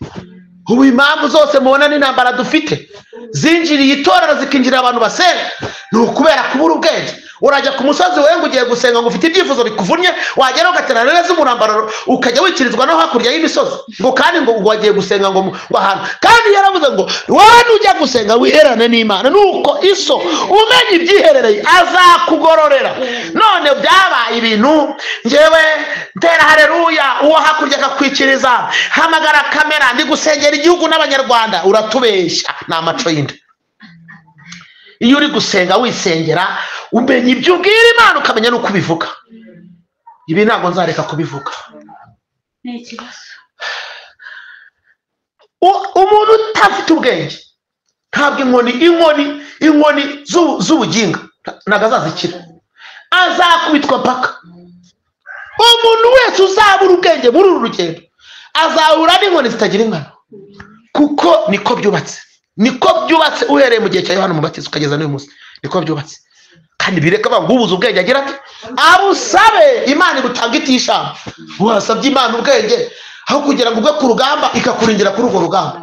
Ubu impamvu zose mubona n'intambara dufite zinjiriye itorero, zikinjirira abantu basenga, ni ukubera kubura ubwenge. Urajya ku musozi wewe ngo ugiye gusenga ngo ufite ibyifuzo bikuvunnye, wagera ugaterana neza umurambararo, ukajya wikirizwa no hakurya y'imisozi, ngo kandi ngo wagiye gusenga ngo ahantu. Kandi yaravuze ngo wowe nujya gusenga wiherane n'Imana, nuko iso umenye ibyiherereye azakugororera. None byabaye ibintu, njyewe ntera haleluya, uwo hakurya akakwikiriza, hamagara kamera, ndi gusengera igihugu n'abanyarwanda, uratubeshya, ni amaco y'inda. Iyo uri gusenga wisengera, umenya ibyo ubwira Imana, ukamenya n'uko ubivuga. Ibi ntabwo nzareka kubivuga. Umuntu utafite ubwenge ntabwo inkoni z'ubuginga ntabwo azazikira, azakubitwa mpaka. Umuntu wese uzabura ubwenge muri uru rugendo azahura n'inkoni zitagira ingano, kuko niko byubatse. Niko byubatse uhereye mu gihe cya Yohana Umubatiza ukageza n'uyu munsi, niko byubatse. Kandi bireka bangubuza ubwenge agira ati abusabe Imana igutanga itishamba. Wasabye Imana ubwenge aho kugira ngo ugwe ku rugamba ikakurindira kuri urwo rugamba.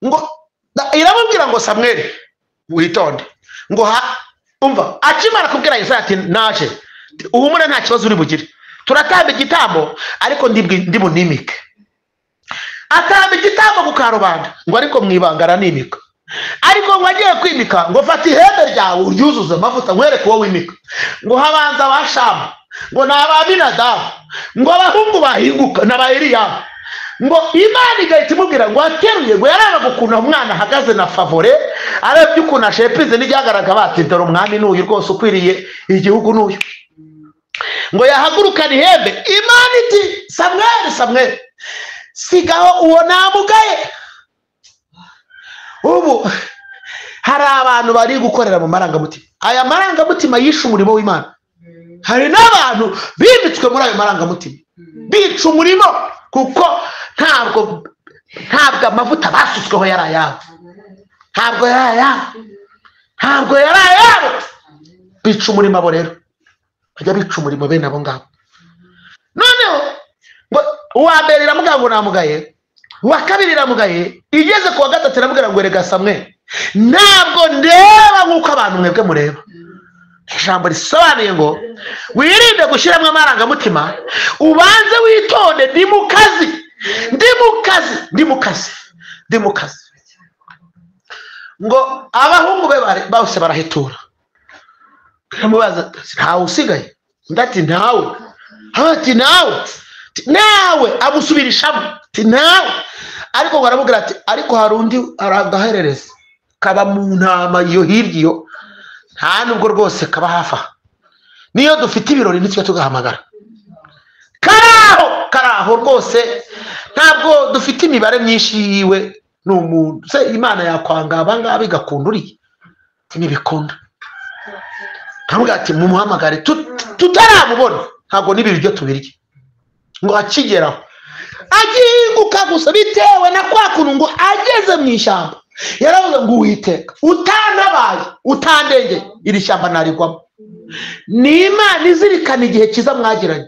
Ngo iramubwira ngo Samweli witonde, ngo umva akimara kubwira Yesaya ati naje, uhumure nta kibazo uri bugire, turatamba igitambo ariko ndi bunimike. Atamba igitambo ku karubanda, ngo ariko mwibanga aranimika. Ariko ngo agiye kwimika, ngo fata ihembe ryawe uryuzuze amavuta nkwereke uwo wimika. Ngo habanza abashamu, ngo ni Abinadabu, ngo abahungu bahinguka n'aba Eliyabu. Ngo Imana igahita imubwira ngo ateruye, ngo yarabaga ukuntu umwana ahagaze na favore, arebye ukuntu ashepize n'ibyagaraga, bati dore umwami n'uyu rwose ukwiriye igihugu n'uyu. Ngo yahagurukana ihembe, Imana iti Samweli, Samweli, sigaho uwo namugaye. Ubu hari abantu bari gukorera mu marangamutima. Aya marangamutima yishe umurimo w'Imana. Hari n'abantu bimitswe muri ayo marangamutima, bica umurimo, kuko ntabwo amavuta basutsweho yari ayabo, ntabwo yari ayabo, ntabwo yari ayabo. Bica umurimo abo rero bajya bica umurimo bene abo ngabo. Noneho ngo uwa mbere iramubwira ngo namugaye, uwa kabiri iramugaye, igeze ku wa gatatu iramubwira ngo erega Samweli, ntabwo ndeba nk'uko abantu mwebwe mureba. Ijambo risobanuye ngo wirinde gushyiramo amarangamutima, ubanze witonde, ndi mu kazi, ndi mu kazi, ndi mu kazi, ndi mu kazi. Ngo abahungu be bose barahitura, baramubaza ntawe usigaye? Undi ati ntawe. Ati nawe, nawe amusubirishamo ati nawe. Ariko baramubwira ati ariko hari undi aragaherereza kaba mu ntama iyo hirya iyo, nta nubwo rwose kaba hafi aha, niyo dufite ibirori nitwe tugahamagara, karaho karaho rwose, ntabwo dufite imibare myinshi yiwe, ni umuntu se Imana yakwanga abangaba igakunda uriya ntibikunda. Ntabwo ati mumuhamagare tutaramubona, ntabwo n'ibiryo tubirya. Ngo akigeraho aginguka gusa bitewe na kwa kuntu ngo ageze mu ishyamba yaravuze ngo Uwiteka utantabaye utandenge iri shyamba narigwamo. Ni Imana izirikana igihe cyiza mwagiranye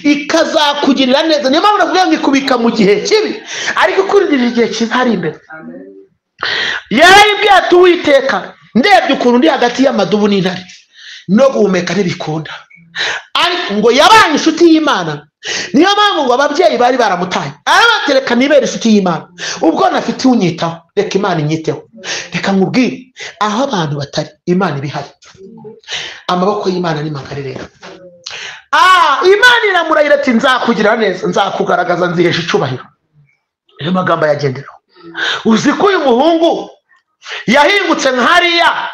ikazakugirira neza. Niyo mpamvu nakuvuga ngo ikubika mu gihe kibi, ariko ikurindira igihe cyiza hari imbere. Yarayibwiye ati Uwiteka Ndebye ukuntu ndi hagati y'amadubu n'intare no guhumeka ntibikunda. Ariko ngo yabaye inshuti y'Imana. Niyo mpamvu ngo ababyeyi bari baramutaye, arabatereka nibere inshuti y'Imana. Ubwo nafite unyitaho, reka Imana inyiteho. Reka nkubwire, aho abantu batari Imana ibihari. Amaboko y'Imana ni magari rero. Imana iramurahira ati nzakugira neza, nzakugaragaza, nzihesha icubahiro. Ayo magambo yagenderaho. Uzi ko uyu muhungu yahingutse nka hariya,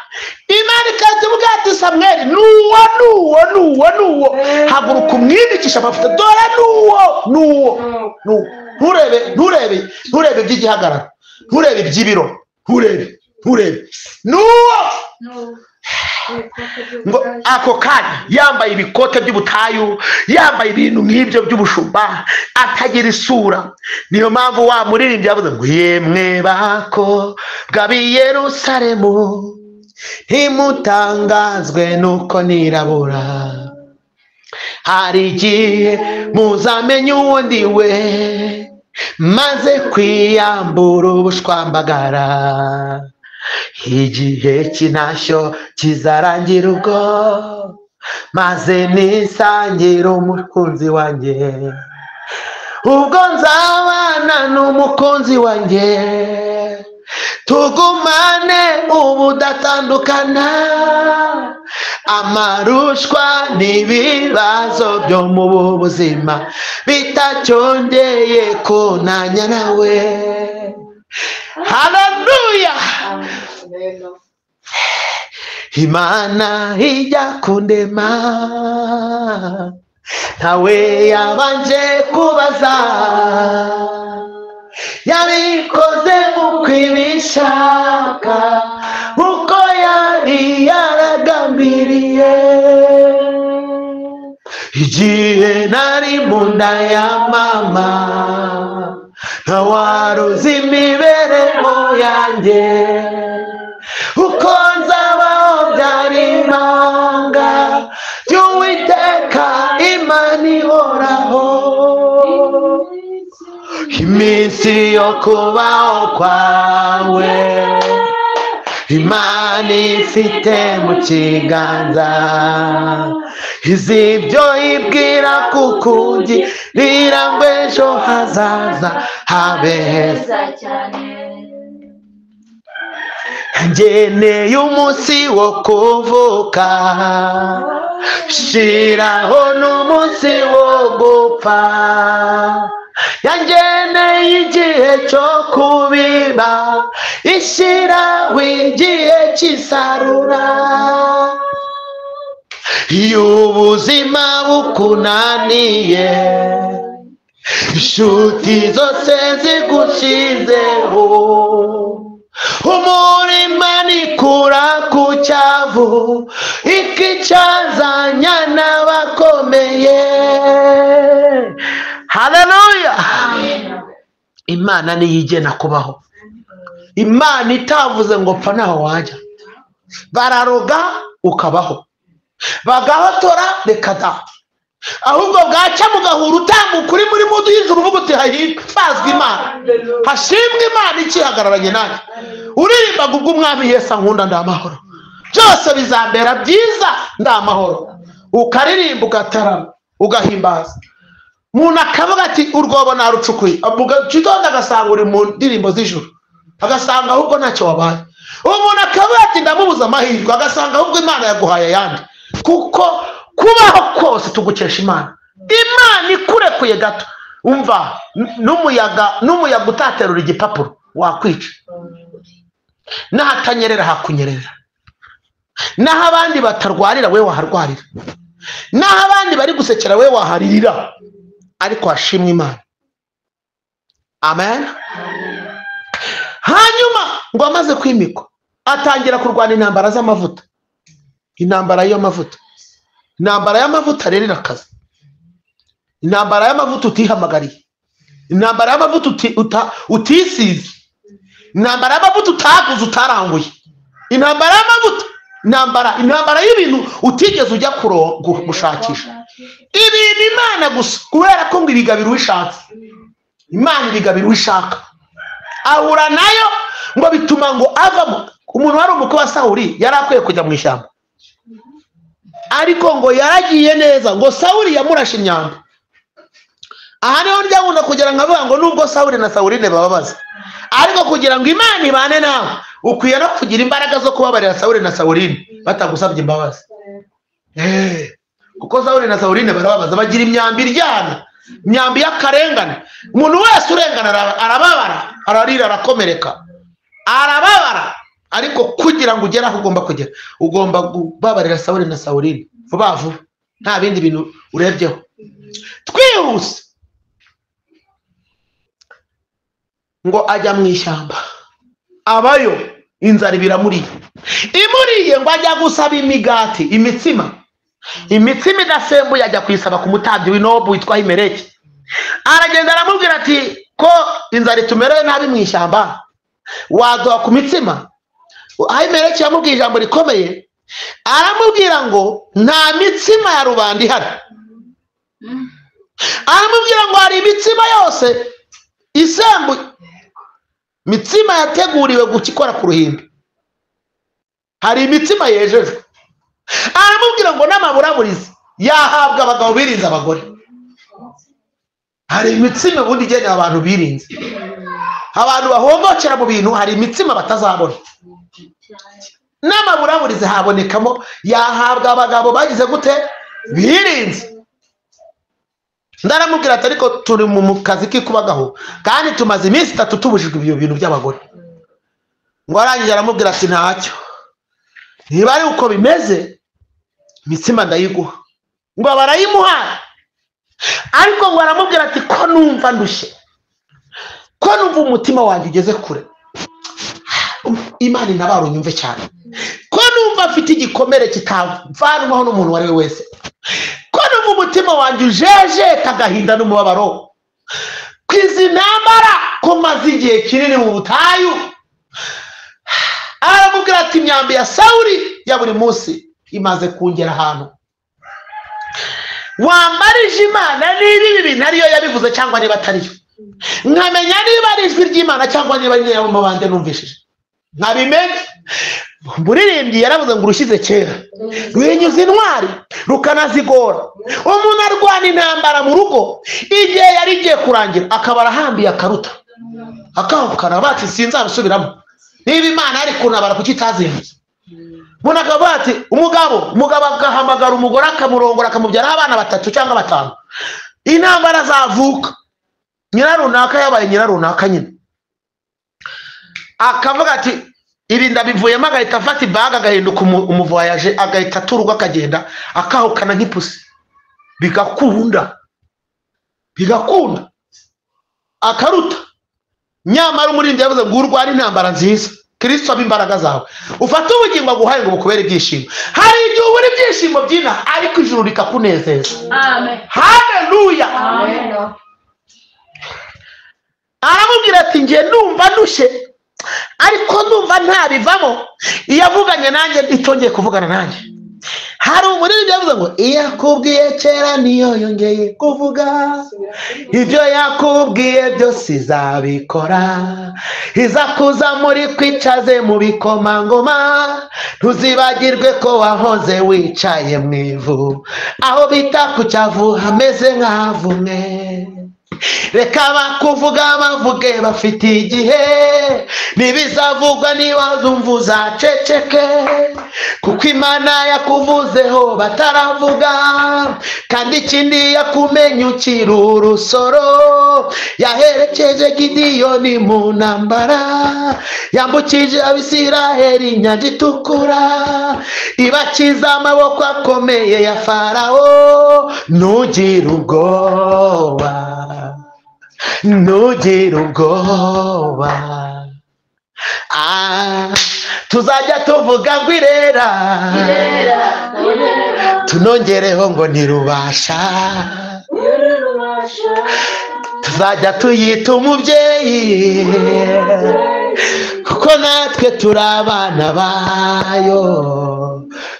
Imana ikavuga ati Samweli, nuwo nuwo nuwo nuwo, haguruka umwimikisha amavuta, dore nuwo nuwo nuwo. Nturebe nturebe nturebe iby'igihagararo, nturebe iby'ibiro, nturebe nturebe nuwo. Ngo ako kanya yambaye ibikote by'ubutayu, yambaye ibintu nk'ibyo by'ubushumba, atagira isura. Niyo mpamvu wa muririmbyi yavuze ngo yemwe bakobwa b'i Yerusalemu, ntimutangazwe nuko nirabura, hari igihe muzamenya uwo ndi we, maze kwiyambura ubushwambagara. Igihe cy'intashyo kizarangira ubwo, maze nisangira umukunzi wanjye. Ubwo nzabana n'umukunzi wanjye, tugumane ubudatandukana. Amarushwa n'ibibazo byo mu buzima bitacyongeye kunanya nawe. Haleluya! Imana ijya kundema, ntawe yabanje kubaza, yabikoze nk'uko ibishaka, uko yari yaragambiriye. Igihe nari mu nda ya mama, ntawaruzi imibereho yanjye, uko nzabaho byari ibanga ry'Uwiteka Imana ihoraho. Iminsi yo kubaho kwawe Imana ifite mu kiganza, izi ibyo ibwira kukugirira ngo ejo hazaza habe heza cyane. Ngeneye umunsi wo kuvuka, shiraho n'umunsi wo gupfa. Yangeneye igihe cyo kubiba, ishyiraho igihe cy'isarura. Iyo ubuzima bukunaniye, inshuti zose zigushizeho, umurima nikura ku cyavu, ikicyazanya n'abakomeye. Haleluya! Imana niyo igena kubaho. Imana itavuze ngo pfa ntaho wajya. Bararoga ukabaho, bagahotora reka da. Ahubwo bwacya mugahura utambuka uri muri mudu y'ijuru uvuga uti hahimbazwe Imana, hashimwe Imana ikihagararanye nanjye. Uririmbaga ubwo Umwami Yesu ankunda ndamahoro, byose bizambera byiza ndamahoro. Ukaririmba ugatarama ugahimbaza. Umuntu akavuga ati urwobo narucukuye, gitondo agasanga uri mu ndirimbo z'ijuru, agasanga ahubwo ntacyo wabaye. Umuntu akavuga ati ndamubuza amahirwe, agasanga ahubwo Imana yaguhaye ayandi. Kuko kubaho kose tugukesha Imana. Imana ikurekuye gato, umva n'umuyaga utaterura igipapuro wakwica, n'ahatanyerera hakunyerera, n'aho abandi batarwarira we waharwarira, n'aho abandi bari gusekera we waharirira, ariko hashimwe Imana. Amen. Hanyuma ngo amaze kwimikwa atangira kurwana intambara z'amavuta. Intambara y'amavuta, intambara y'amavuta rero irakaze. Intambara y'amavuta utihamagariye, intambara y'amavuta utisize, intambara y'amavuta utaguze utaranguye, intambara y'amavuta, intambara y'ibintu utigeze ujya gushakisha. Ibintu Imana gusa, kubera ko ngo ibigabira uwishatse, Imana ibigabira uwishaka. Ahura nayo ngo bituma ngo avamo. Umuntu wari umukwe wa Sawuli yari akwiye kujya mu ishyamba, ariko ngo yaragiye neza, ngo Sawuli yamurashe imyambi. Aha niho njya kugira ngo avuga ngo nubwo Sawuli na Sawuline bababaza, ariko kugira ngo Imana ibane nawe ukwiye no kugira imbaraga zo kubabarira Sawuli na Sawuline batagusabye imbabazi. Kuko Sawuli na Sawuline barababaza, bagira imyambi iryana, imyambi y'akarengane. Umuntu wese urengana arababara, ararira, arakomereka, arababara. Ariko kugira ngo ugere aho ugomba kugera, ugomba kubabarira Sawuli na Sawuline vuba vuba, nta bindi bintu urebyeho. Twihuse ngo ajya mu ishyamba, abayo inzara ibiramuriye, imuriye ngo ajya gusaba imigati, imitsima, imitsima idasembuye, ajya kuyisaba ku mutambyi w'Inobu witwa Ahimeleki. Aragenda aramubwira ati ko inzara itumereye nabi mu ishyamba, waduha ku mitsima? Ahimeleki yamubwiye ijambo rikomeye, aramubwira ngo nta mitsima ya rubanda ihari. Aramubwira ngo hari imitsima yose isembuye, mitsima yateguriwe gukikora ku ruhimbi, hari imitsima yejejwe. Aramubwira ngo n'amaburaburizi yahabwa abagabo birinze abagore. Hari imitsima ubundi igenewe abantu birinze, abantu bahombokera mu bintu, hari imitsima batazabona. N'amaburaburizi habonekamo, yahabwa abagabo bagize gute? Birinze. Ndaramubwira ati ariko turi mu kazi k'ikubagaho, kandi tumaze iminsi 3 tubujijwe ibyo bintu by'abagore. Ngo arangije aramubwira ati ntacyo, niba ari uko bimeze imitsima ndayiguha. Ngo barayimuha, ariko ngo aramubwira ati ko numva ndushye, ko numva umutima wanjye ugeze kure, Imana inabaro nyumve cyane, ko numva mfite igikomere kitavanwaho n'umuntu uwo ari we wese, ko numva umutima wanjye ujejeta agahinda n'umubabaro, ko izi ntambara ko maze igihe kinini mu butayu. Aramubwira ati imyambi ya Sawuli ya buri munsi imaze kungera ahantu. Wambarije Imana niba ibi bintu ariyo yabivuze cyangwa niba atariyo, nkamenya niba ari ijwi ry'Imana cyangwa niba ari nyirabumubande numvishije, nkabimenya. Umuririmbyi yaravuze ngo urushyize kera ruhinyuza intwari rukanazigora. Umuntu arwana intambara mu rugo, igihe yari igiye kurangira akaba arahambiye akaruta, akahukana bati sinzabisubiramo, niba Imana yari kuntabara kuki itazindutse. Umuntu akavuga ati umugabo agahamagara umugore akamurongora akamubyara abana 3 cyangwa 5, intambara zavuka, nyirarunaka yabaye nyirarunaka nyine, akavuga ati ibi ndabivuyemo, agahita afata ibaga agahinduka umuvoyaje, agahita aturwa akagenda akahukana nk'ipusi, bigakunda bigakunda akaruta. Nyamara umurindi yavuze ngo urwana intambara nziza, Kristo aba imbaraga zawe, ufate ubugingo aguhaye ngo bukubere ibyishimo. Hari igihe ubura ibyishimo byina, ariko ijuru rikakunezeza. Amen. Haleluya. Aramubwira ati ngiye numva ndushye, ariko ndumva ntabivamo, iyo avuganye nanjye itongeye kuvugana nanjye. Hari umuririmbyi yavuze ngo iyo akubwiye kera niyo yongeye kuvuga, ibyo yakubwiye byose izabikora, izakuza muri kwicaze mu bikomangoma, ntuzibagirwe ko wahoze wicaye mu ivu, aho bita ku cyavu hameze nk'ahavumwe. Reka bakuvuga bavuge bafite igihe, nibizavugwa niba uzaceceke, kuko Imana yakuvuzeho bataravuga, kandi ikindi yakumenye ukiri urusoro. Yaherekeje Gidiyoni mu ntambara, yambukije Abisiraheli inyanja itukura, ibakiza amaboko akomeye ya Farawo. Ntugire ubwoba, ntugire ubwoba, tuzajya tuvuga ngo irera, tunongereho ngo ntirubasha, tuzajya tuyita umubyeyi, kuko natwe turi abana bayo,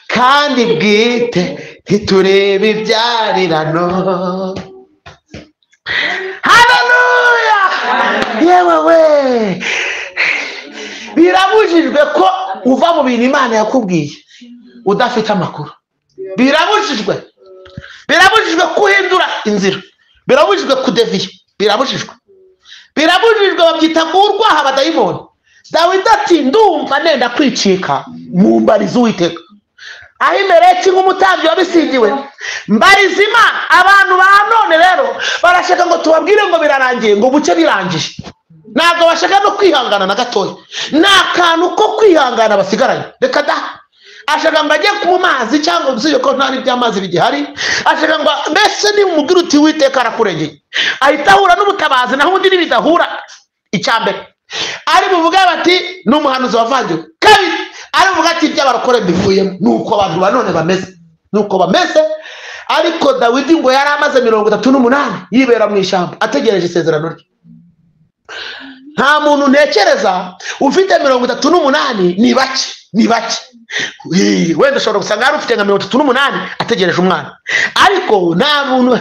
kandi bwite ntiturebe ibyarirano. Haleluya! Yewe we, birabujijwe ko Uva mu bintu Imana yakubwiye udafite amakuru. Birabujijwe. Birabujijwe kuhindura inzira. Birabujijwe kudeviya. Birabujijwe. Birabujijwe, babyita kurwaha abadayimoni. Dawidi ati ndumva nenda kwicika, mumbarize Uwiteka. Ahimeleki nk'umutambyi wabisigiwe, mbariza Imana. Abantu ba none rero barashaka ngo tubabwire ngo birarangiye, ngo buce birangije. Ntabwo bashaka no kwihangana na gatoya. Nta kantu ko kwihangana basigaranye. Reka da. Ashaka ngo ajye mu mazi, cyangwa usibye ko nta n'iby'amazi bigihari. Ashaka ngo mbese nimubwira uti Uwiteka arakurengeye, ahita ahura n'ubutabazi, naho undi nibidahura. Icya mbere ari buvuge bati ni umuhanuzi wavangiwe. Kabiri ari buvuge ati iby'abarokore mbivuyemo. Nuko abantu ba none bameze, nuko bameze. Ariko Dawidi ngo yari amaze 38 yibera mu ishyamba ategereje isezerano rye. Nta muntu ntekereza ufite 38, ni bake, ni bake. Wenda ushobora gusanga hari ufite nka 38 ategereje umwana, ariko nta muntu,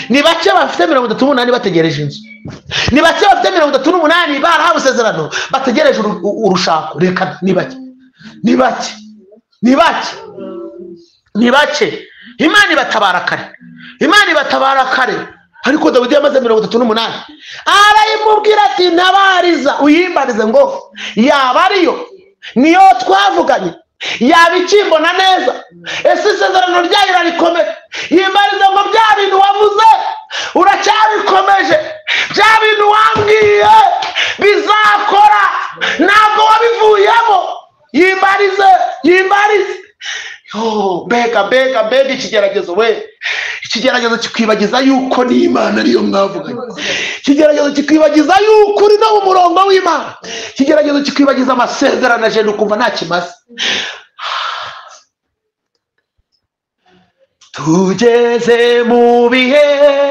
ni bake bafite 38 bategereje inzu, ni bake bafite 38 barahawe isezerano bategereje urushako. Reka, ni bake, ni bake, ni bake, ni bake. Imana ibatabara kare, Imana ibatabara kare. Ariko Dawidi yamaze 38 arayimubwira ati ntabariza uyimbarize ngo yaba ariyo niyo twavuganye, yaba ikimbona neza, ese isezerano ryayo rarikomeye? Yimbarize ngo bya bintu wavuze uracyabikomeje, bya bintu wambwiye bizakora, ntabwo wabivuyemo. Yimbarize, yimbarize. Yo, mbega mbega mbega ikigeragezo we! Ikigeragezo kikwibagiza yuko n'Imana ariyo mwavuganye. Ikigeragezo kikwibagiza yuko uri no mu murongo w'Imana. Ikigeragezo kikwibagiza amasezerano aje ukumva nta kimaze. Tugeze mu bihe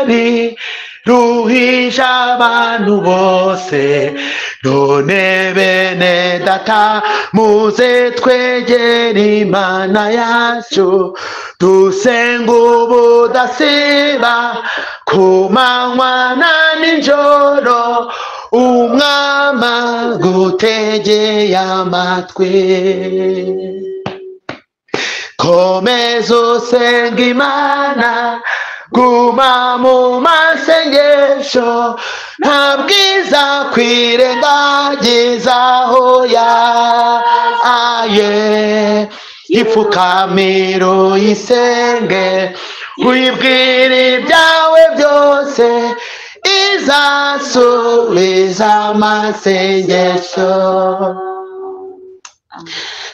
biruhije abantu bose, none bene data muze twegere Imana yacu, dusenga ubudasiba ku manywa na nijoro, umwami agutegeye amatwi. Komeza usenga Imana, guma mu masengesho, nta bwiza kwirengagiza aho yaye. Ipfukamiro uyisenge, uyibwire ibyawe byose, izasubiza amasengesho.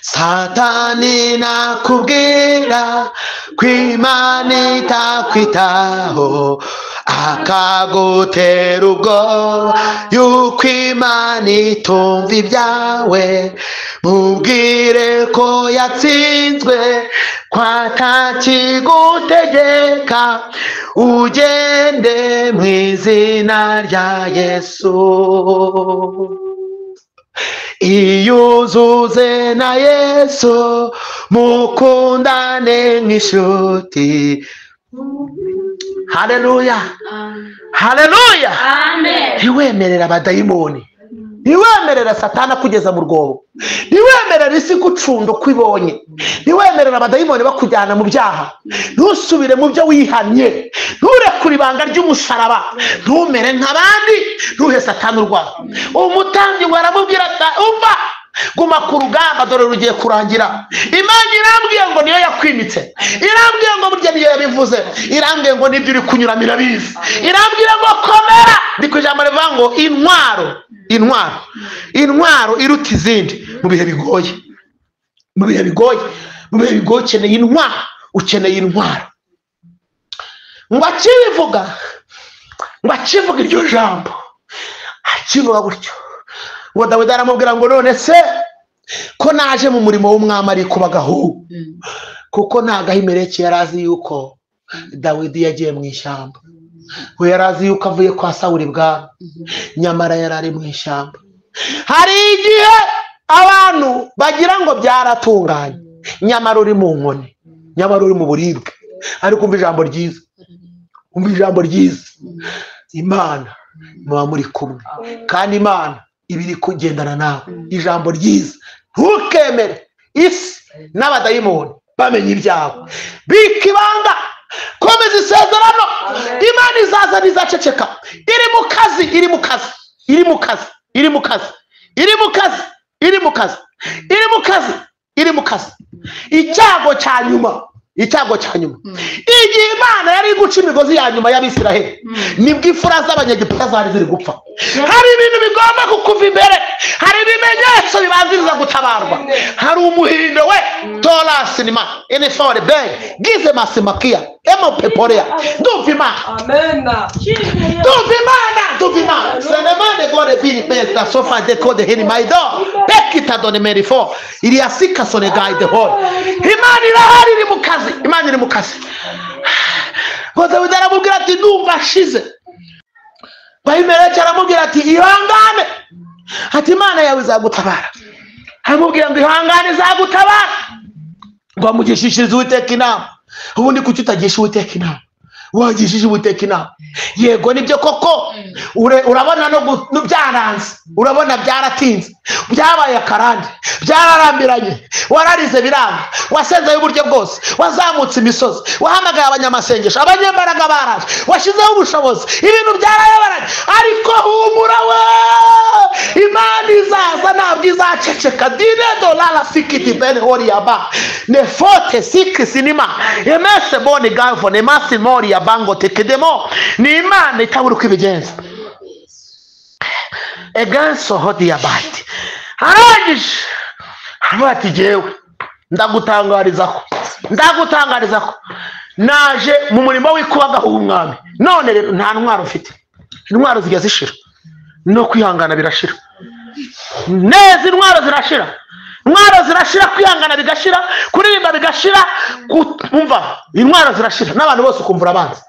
Satani nakubwira ko Imana itakwitaho, akagutera ubwoba yuko Imana itumva ibyawe, mubwire ko yatsinzwe, ko atakigutegeka, ugende mu izina rya Yesu. Iyo uzuze na Yesu mukundane nk'inshuti. Haleluya, haleluya. Ntiwemerera abadayimoni, ntiwemerera Satana kugeza mu rwobo, ntiwemerera isi gucunda uko ibonye, ntiwemerera abadayimoni bakujyana mu byaha. Ntusubire mu byo wihannye, nturekure ibanga ry'umusaraba, ntumere nk'abandi, ntuhe Satana urwaho. Umutambyi ngo aramubwira ati umva, guma ku rugamba, dore rugiye kurangira. Imana irambwiye ngo niyo yakwimitse, irambwiye ngo burya niyo yabivuze, irambwiye ngo nibyo uri kunyuramo irabizi, irambwira ngo komera. Ndi ku ijambo rivuga ngo intwaro, intwaro, intwaro iruta izindi mu bihe bigoye, mu bihe bigoye, mu bihe bigoye ukeneye intwaro, ukeneye intwaro. Ngo akibivuga, ngo akivuga iryo jambo, akivuga gutyo, ngo Dawidi aramubwira ngo none se ko naje mu murimo w'umwami ari kubagahu, kuko nta Ahimeleki yari azi yuko Dawidi yagiye mu ishyamba, we yari azi yuko avuye kwa Sawuli bwami, nyamara yari ari mu ishyamba. Hari igihe abantu bagira ngo byaratunganye, nyamara uri mu nkoni, nyamara uri mu buribwe. Ariko umva ijambo ryiza, umva ijambo ryiza, Imana muba muri kumwe, kandi Imana ibiri kugendana nawe. Ijambo ryiza, ntukemere Isi n'abadayimoni bamenye ibyawe. Bika ibanga, komeza isezerano. Imana izaza ntizaceceka. Iri mu kazi, iri mu kazi, iri mu kazi, iri mu kazi, iri mu kazi, iri mu kazi, iri mu kazi, iri mu kazi. Icyago cya nyuma, icyago cya nyuma, igihe Imana yari guca imigozi ya nyuma y'Abisiraheli, nibwo imfura z'Abanyegiputa zari ziri gupfa. Hari ibintu bigomba kukuva imbere, hari ibimenyetso bibanziriza gutabarwa. Hari umuhindo we tora sinema enefore ben gize masimakia emo peporea. Ndumva Imana, ndumva Imana, ndumva Imana. Senemane gore bini besta sofa de code hini maido bekita done merifo iriasika sone guide hol. Imana irahari, iri mu kazi, Imana iri mu kazi. Ngo Dawidi aramubwira ati ndumva ashize. Ahimeleki aramubwira ati ihangane, ati Imana yawe izagutabara. Aramubwira ngo ihangane izagutabara. Ngo amugishishirize Uwiteka inama. Ubundi kuki utagisha Uwiteka inama? Wagishije Uwiteka inama. Yego nibyo koko, urabona no byaranze, urabona byaratinze, byabaye akarande, byararambiranye, wararize biranga, wasenzeyo uburyo bwose, wazamutse imisozi, wahamagaye abanyamasengesho, abanyembaraga baraje, washyizeho ubushobozi, ibintu byarayoberanye. Ariko humura we, Imana izaza ntabwo izaceceka. Dine dolala sikiti ben horiaba ne fote siki sinima emese boni gavo ne masi mori ya bango tekedemo. Ni Imana itabura uko ibigenza. Eganso hodi ya bati arangije ati jewe ndagutangariza ko naje mu murimo w'ikubaga umwami, none rero nta ntwaro mfite. Intwaro zijya zishira, no kwihangana birashira neza. Intwaro zirashira, intwaro zirashira, kwihangana bigashira, kuririmba bigashira, kumva intwaro zirashira, n'abantu bose ukumvura abanzi.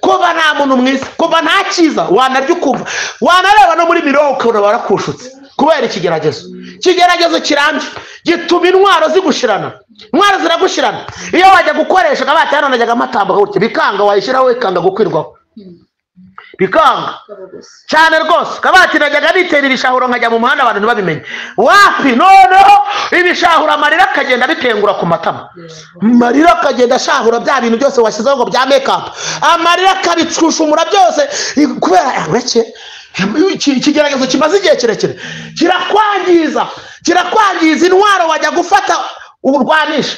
Kuba nta muntu mwiza, kuba nta cyiza wanarya ukumva, wanareba no muri mirongo ukabona barakushutse kubera ikigeragezo. Ikigeragezo kirambye gituma intwaro zigushirana, intwaro ziragushirana. Iyo wajya gukoresha akabati hano najyaga matambuka gutya bikanga, wayishyiraho ikanga gukwirwaho, bikanga cyane rwose. Kabati najyaga nitera ibishahuro nkajya mu muhanda abantu ntibabimenye. Wapi, noneho ibishahuro amarira akagenda bitengura ku matama, amarira akagenda ashahura bya bintu byose washyizeho ngo bya make up, amarira akabicushumura byose kubera ureke ikigeragezo kimaze igihe kirekire kirakwangiza, kirakwangiza. Intwaro wajya gufata urwanisha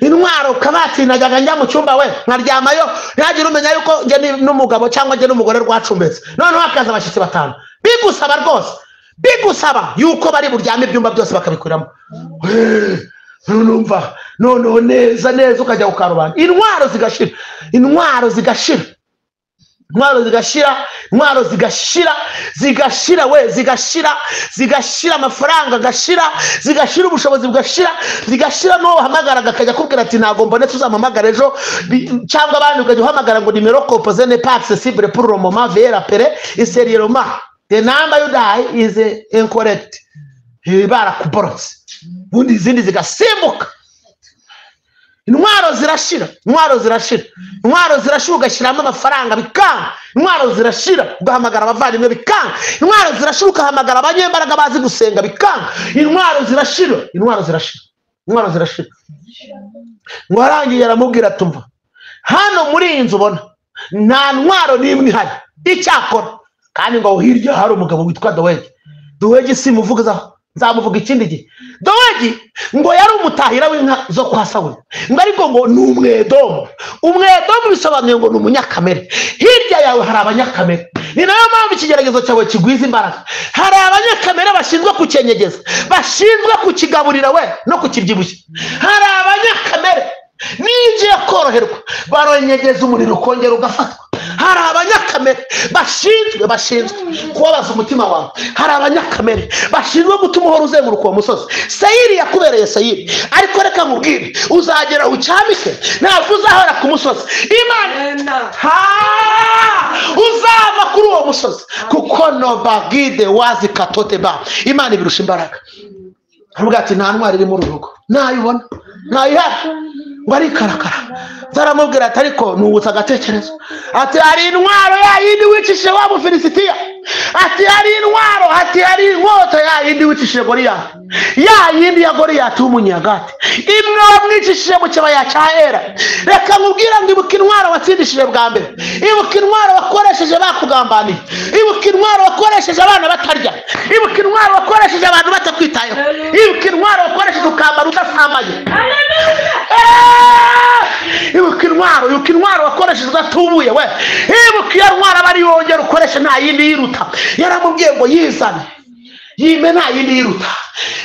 intwaro. Kabati najyaga njya mu cyumba we nkaryamayo, ntihagire umenya yuko njye n'umugabo cyangwa njye n'umugore rwacumbitse. Noneho hakaza abashyitsi batanu, bigusaba rwose, bigusaba yuko bari buryame ibyumba byose bakabikuramo. Numva noneho neza neza ukajya kukarubanda. Intwaro zigashira, intwaro zigashira, intwaro zigashira, intwaro zigashira, zigashira we, zigashira, zigashira, amafaranga agashira, zigashira, ubushobozi bugashira, zigashira. N'uwo wahamagaraga akajya akubwira ati ntabwo mbonetse uzampamagara ejo, cyangwa abandi ukajya uhamagara ngo nimero composée n'est pas accessible pour le moment, veuillez rappeler ultérieurement, the number you dial is incorrect. Barakuborotse, ubundi izindi zigasimbuka. Intwaro zirashira, intwaro zirashira, intwaro zirashira, ugashyiramo amafaranga bikanga. Intwaro zirashira, ugahamagara abavandimwe bikanga. Intwaro zirashira, ugahamagara abanyembaraga bazi gusenga bikanga. Intwaro zirashira, intwaro zirashira, intwaro zirashira. Ngo arangiye aramubwira tumva, hano muri iyi nzu ubona nta ntwaro n'imwe ihari icyakora. Kandi ngo hirya hari umugabo witwa Dowegi. Dowegi simuvugaho, nzamuvuga ikindi gihe. Dowegi ngo yari umutahira w'inka zo kwa Sawuli, ngo ariko ngo ni umwedomu. Umwedomu bisobanuye ngo ni umunyakamere. Hirya yawe hari abanyakamere, ni nayo mpamvu ikigeragezo cyawe kigwiza imbaraga. Hari abanyakamere bashinzwe kucyenyegeza, bashinzwe kukigaburira we no kukibyibushya. Hari abanyakamere ninjiye koroherwa baronyegeza umuriro ukongera ugafatwa. Hari abanyakamere bashinzwe kubabaza umutima wawe. Hari abanyakamere bashinzwe gutuma uhora uzenguruka uwo musozi. Sayiri yakubereye Sayiri, ariko reka nkubwire, uzagera ucyamike, ntabwo uzahora ku musozi. Imana uzava kuri uwo musozi, kuko nobagide wazi katoteba. Imana ibirusha imbaraga. Aravuga ati nta ntwari iri muri uru rugo, ntayibona, ntayihari. Ngo arikarakara. Zaramubwira ati ariko nungutse agatekerezo. Ati hari intwaro ya yindi wicishije wa Mufilisitiya. Ati hari intwaro, ati hari inkota ya yindi wicishije Goliyati. Ya yindi ya Goliyati w'umunyagati. Imwe wamwicishije mu kibaya cya Era. Reka nkubwire ngo ibuka intwaro watsindishije bwa mbere. Ibuka intwaro wakoresheje bakugambaniye. Ibuka intwaro wakoresheje abana batarya. Ibuka intwaro wakoresheje abantu batakwitayeho. Ibuka intwaro wakoresheje ukambara udasambaye. Ibuka intwaro, ibuka intwaro wakoresheje udatubuye we. Ibuka iyo ntwaro aba ari yongera ukoresha nta yindi yiruta. Yaramubwiye ngo yizane. Yime nta yindi yiruta.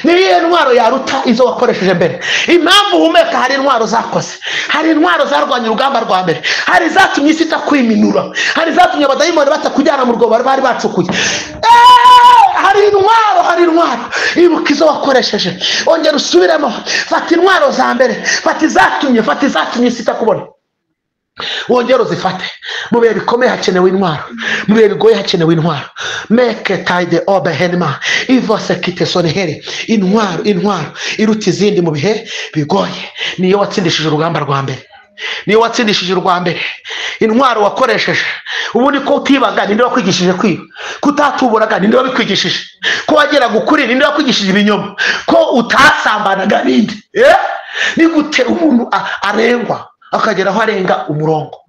Niyo ntwaro yaruta izo wakoresheje mbere. Impamvu uhumeka hari intwaro zakoze. Hari intwaro zarwanya urugamba rwa mbere. Hari zatumye isi itakwiminura. Hari zatumye abadayimoni batakujyana mu rwobo bari bacukuye. Hari intwaro, hari intwaro. Ibuka izo wakoresheje. Ongera usubiremo. Fata intwaro za mbere. Fata izatumye, fata izatumye isi itakubona. Wongera uzifate. Mu bihe bikomeye hakenewe intwaro. Mu bihe bigoye hakenewe intwaro. Meke tayide obe henma ivose kite sonhere. Intwaro, intwaro iruta izindi mu bihe bigoye. Niyo watsindishije urugamba rwa mbere. Niyo watsindishije urwa mbere. Intwaro wakoresheje. Ubundi ko utibaga ninde wakwigishije kwiba? Kutatuburaga ninde wabikwigishije? Ko wageraga ukuri ninde wakwigishije ibinyoma? Ko utasambanaga ninde? Ni gute umuntu arengwa akagera aho arenga umurongo?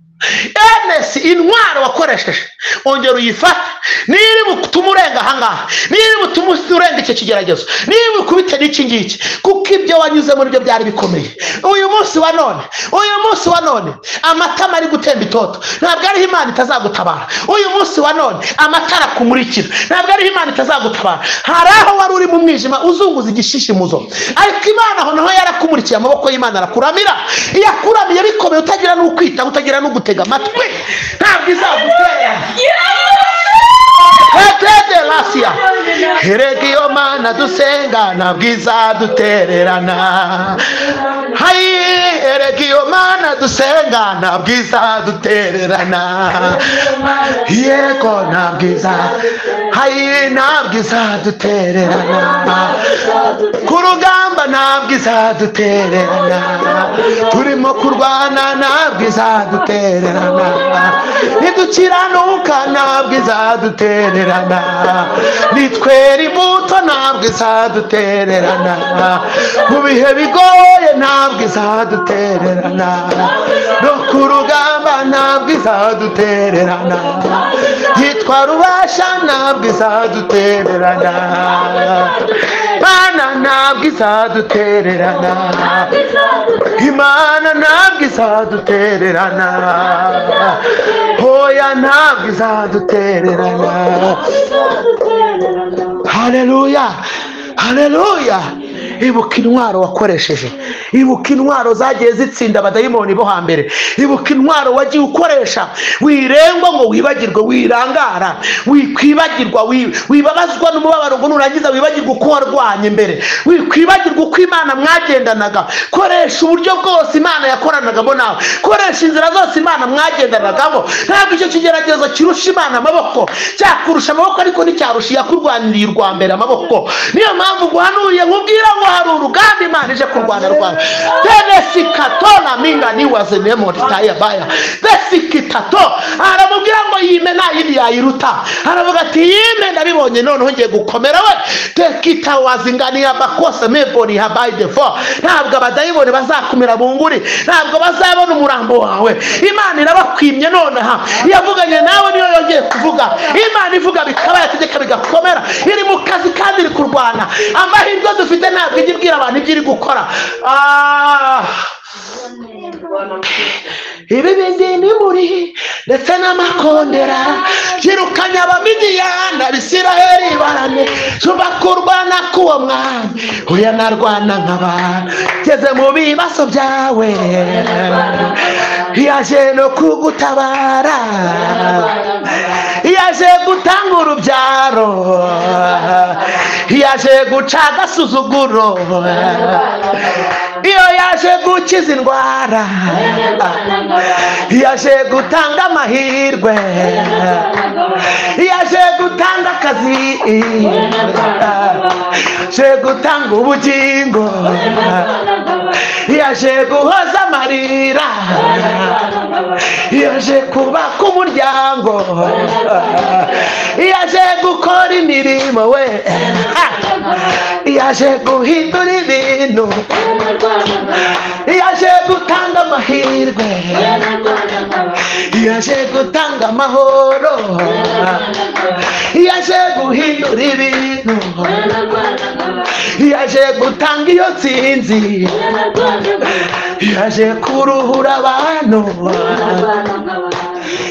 Enesi intwaro wakoresheje ongera uyifate. Niri butuma urenga ahangaha, niri butuma urenga icyo kigeragezo, niri bukubite n'iki ngiki, kuko ibyo wanyuzemo nibyo byari bikomeye. Uyu munsi wa none, uyu munsi wa none amatama ari gutemba itoto, ntabwo ariho Imana itazagutabara. Uyu munsi wa none amatara kumurikira, ntabwo ariho Imana itazagutabara. Hari aho wari uri mu mwijima uzunguza igishishimuzo, ariko Imana aho naho yarakumurikiye. Amaboko y'Imana arakuramira. Iyo akuramiye bikomeye utagira n'ukwita, utagira n'ugutega amatwi, ntabwo izagutera. Lasia herega iyo Mana dusenga ntabwo izadutererana. Hayi erega iyo Mana dusenga ntabwo izadutererana. Yego ntabwo iza, hayi ntabwo izadutererana. Ku rugamba ntabwo izadutererana. Turimo kurwana ntabwo izadutererana. Nidukiranuka ntabwo izadutererana. Nitwera imbuto ntabwo izadutererana. Mu bihe bigoye ntabwo izadutererana. No ku rugamba ntabwo izadutererana. Yitwa Rubasha ntabwo izadutererana. Imana ntabwo izadutererana. Imana ntabwo izadutererana. Hoya ntabwo izadutererana. Haleluya, haleluya. Ibuka intwaro wakoresheje. Ibuka intwaro zagiye zitsinda abadayimoni bo hambere. Ibuka intwaro wagiye ukoresha. Wirengwa ngo wibagirwe, wirangara, wikwibagirwa, wibabazwa n'umubabaro ngo nurangiza wibagirwe uko warwanye mbere. Wikwibagirwa uko Imana mwagendanaga. Koresha uburyo bwose Imana yakoranagamo nawe. Koresha inzira zose Imana mwagendanagamo. Ntabwo icyo kigeragezo kirusha Imana amaboko. Cyakurusha amaboko ariko nticyarusha iyakurwaniriye urwa mbere amaboko. Niyo mpamvu guhanuriye nkubwira ngo hari urugamba Imana ije kurwana rwawe. Tenesikatona minga ni wazenemo taya baya. Desikitato aramubwira ngo yime nta yindi yayiruta. Aravuga ati yime ndabibonye noneho ngiye gukomera we. Tekita wazingania bakose meboni habaide fo. Ntabwo abadayimoni bazakumira bunguri. Ntabwo bazabona umurambo wawe. Imana irabakwimye nonaha. Yavuganye nawe niyo yongeye kuvuga. Imana ivuga bikaba yategeka bigakomera. Iri mu kazi kandi iri kurwana. Amahirwe dufite ntabwo ijya ibwira abantu ibyo iri gukora. Ibi bindi ni muri ndetse n'amakondera byirukanye Abamidiyani Abisiraheli barane suba kurwana k'uwo mwami. Oya narwana nk'abantu ngeze mu bibazo byawe, yaje no kugutabara, yaje gutanga urubyaro, yaje guca agasuzuguro, iyo yaje gukiza indwara, yaje gutanga amahirwe, yaje gutanga akazi, yaje gutanga ubugingo, yaje guhoza amarira. kubabarira, yaje kubaka umuryango, yaje gukora imirimo we, yaje guhindura ibintu, yaje gutanga amahirwe, yaje gutanga amahoro, yaje guhindura ibintu, yaje gutanga iyo nsinzi, yaje kuruhura abantu.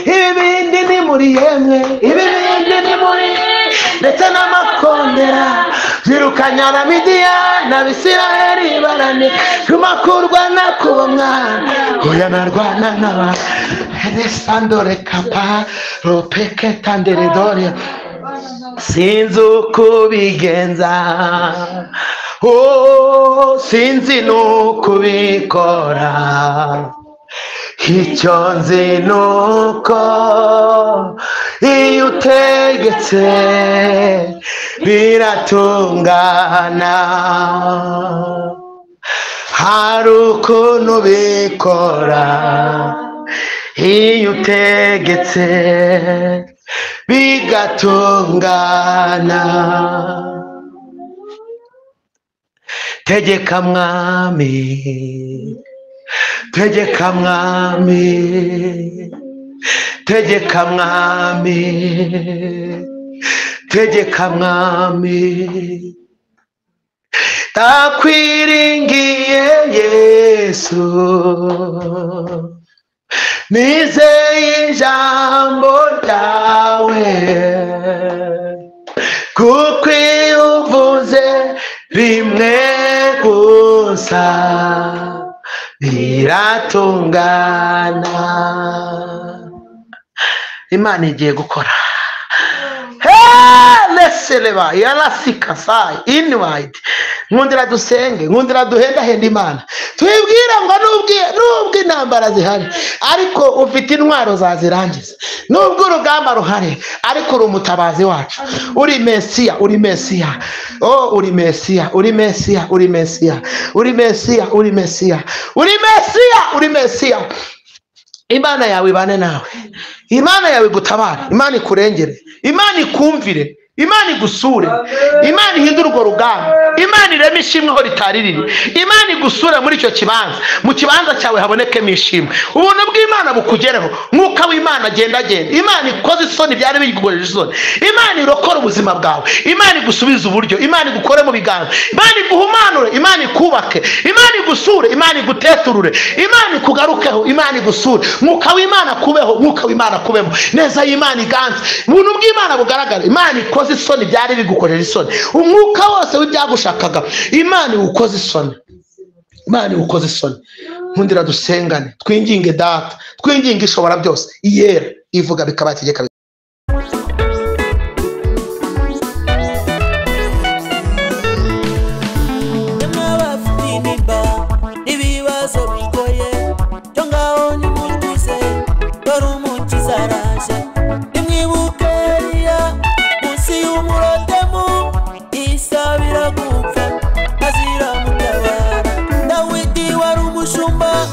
Ibibindi ni muri yemwe, ibibindi ni muri ndetse n'amakondera, birukanya Abamidiyani, Abisirayeli barane rumakurwa kuwo mwana, oya narwana n'aba sandore kapa ropeke tandere doria. Sinzi uko ubigenza, oh sinzi nuko ubikora, icyo nzi nuko iyo utegetse biratungana. Hari ukuntu ubikora iyo utegetse bigatungana. Tegeka mwami, tegeka mwami, tegeka mwami, tegeka mwami. Ndakwiringiye Yesu, nizeye ijambo ryawe, kuko iyo uvuze rimwe gusa biratungana. Imana igiye gukora. Leseleba yarasika sai inwide. Nkundira dusenge, nkundira duhendahenda Imana, twibwira ngo nubwo intambara zihari ariko ufite intwaro zazirangiza, nubwo urugamba ruhari ariko uri umutabazi wacu, uri Mesiya, uri Mesiya, oh uri Mesiya, uri Mesiya, uri Mesiya, uri Mesiya, uri Mesiya, uri Mesiya, uri Mesiya. Imana yawe ibane nawe, Imana yawe igutabare, Imana ikurengere, Imana ikumvire, Imana igusure, Imana ihindure urwo rugamba, Imana ireme ishimwe aho ritari riri, Imana igusure muri icyo kibanza, mu kibanza cyawe habonekemo ishimwe, ubuntu bw'Imana bukugereho, mwuka w'Imana agenda agenda, Imana ikoze isoni byari bigukojeje isoni, Imana irokora ubuzima bwawe, Imana igusubize uburyo, Imana igukore mu biganza, Imana iguhumanure, Imana ikubake, Imana igusure, Imana iguteturure, Imana ikugarukeho, Imana igusure, mwuka w'Imana kubeho, mwuka w'Imana kubemo, neza y'Imana iganze, ubuntu bw'Imana bugaragare, Imana ikoze isoni byari bigukojeje isoni, umwuka wose w'ibyagushakaga Imana iwukoze isoni, Imana iwukoze isoni. Nkundira dusengane, twinginge Data, twinginge ishobora byose, iyera ivuga bikaba itegeka. Dawidi wari umushumba.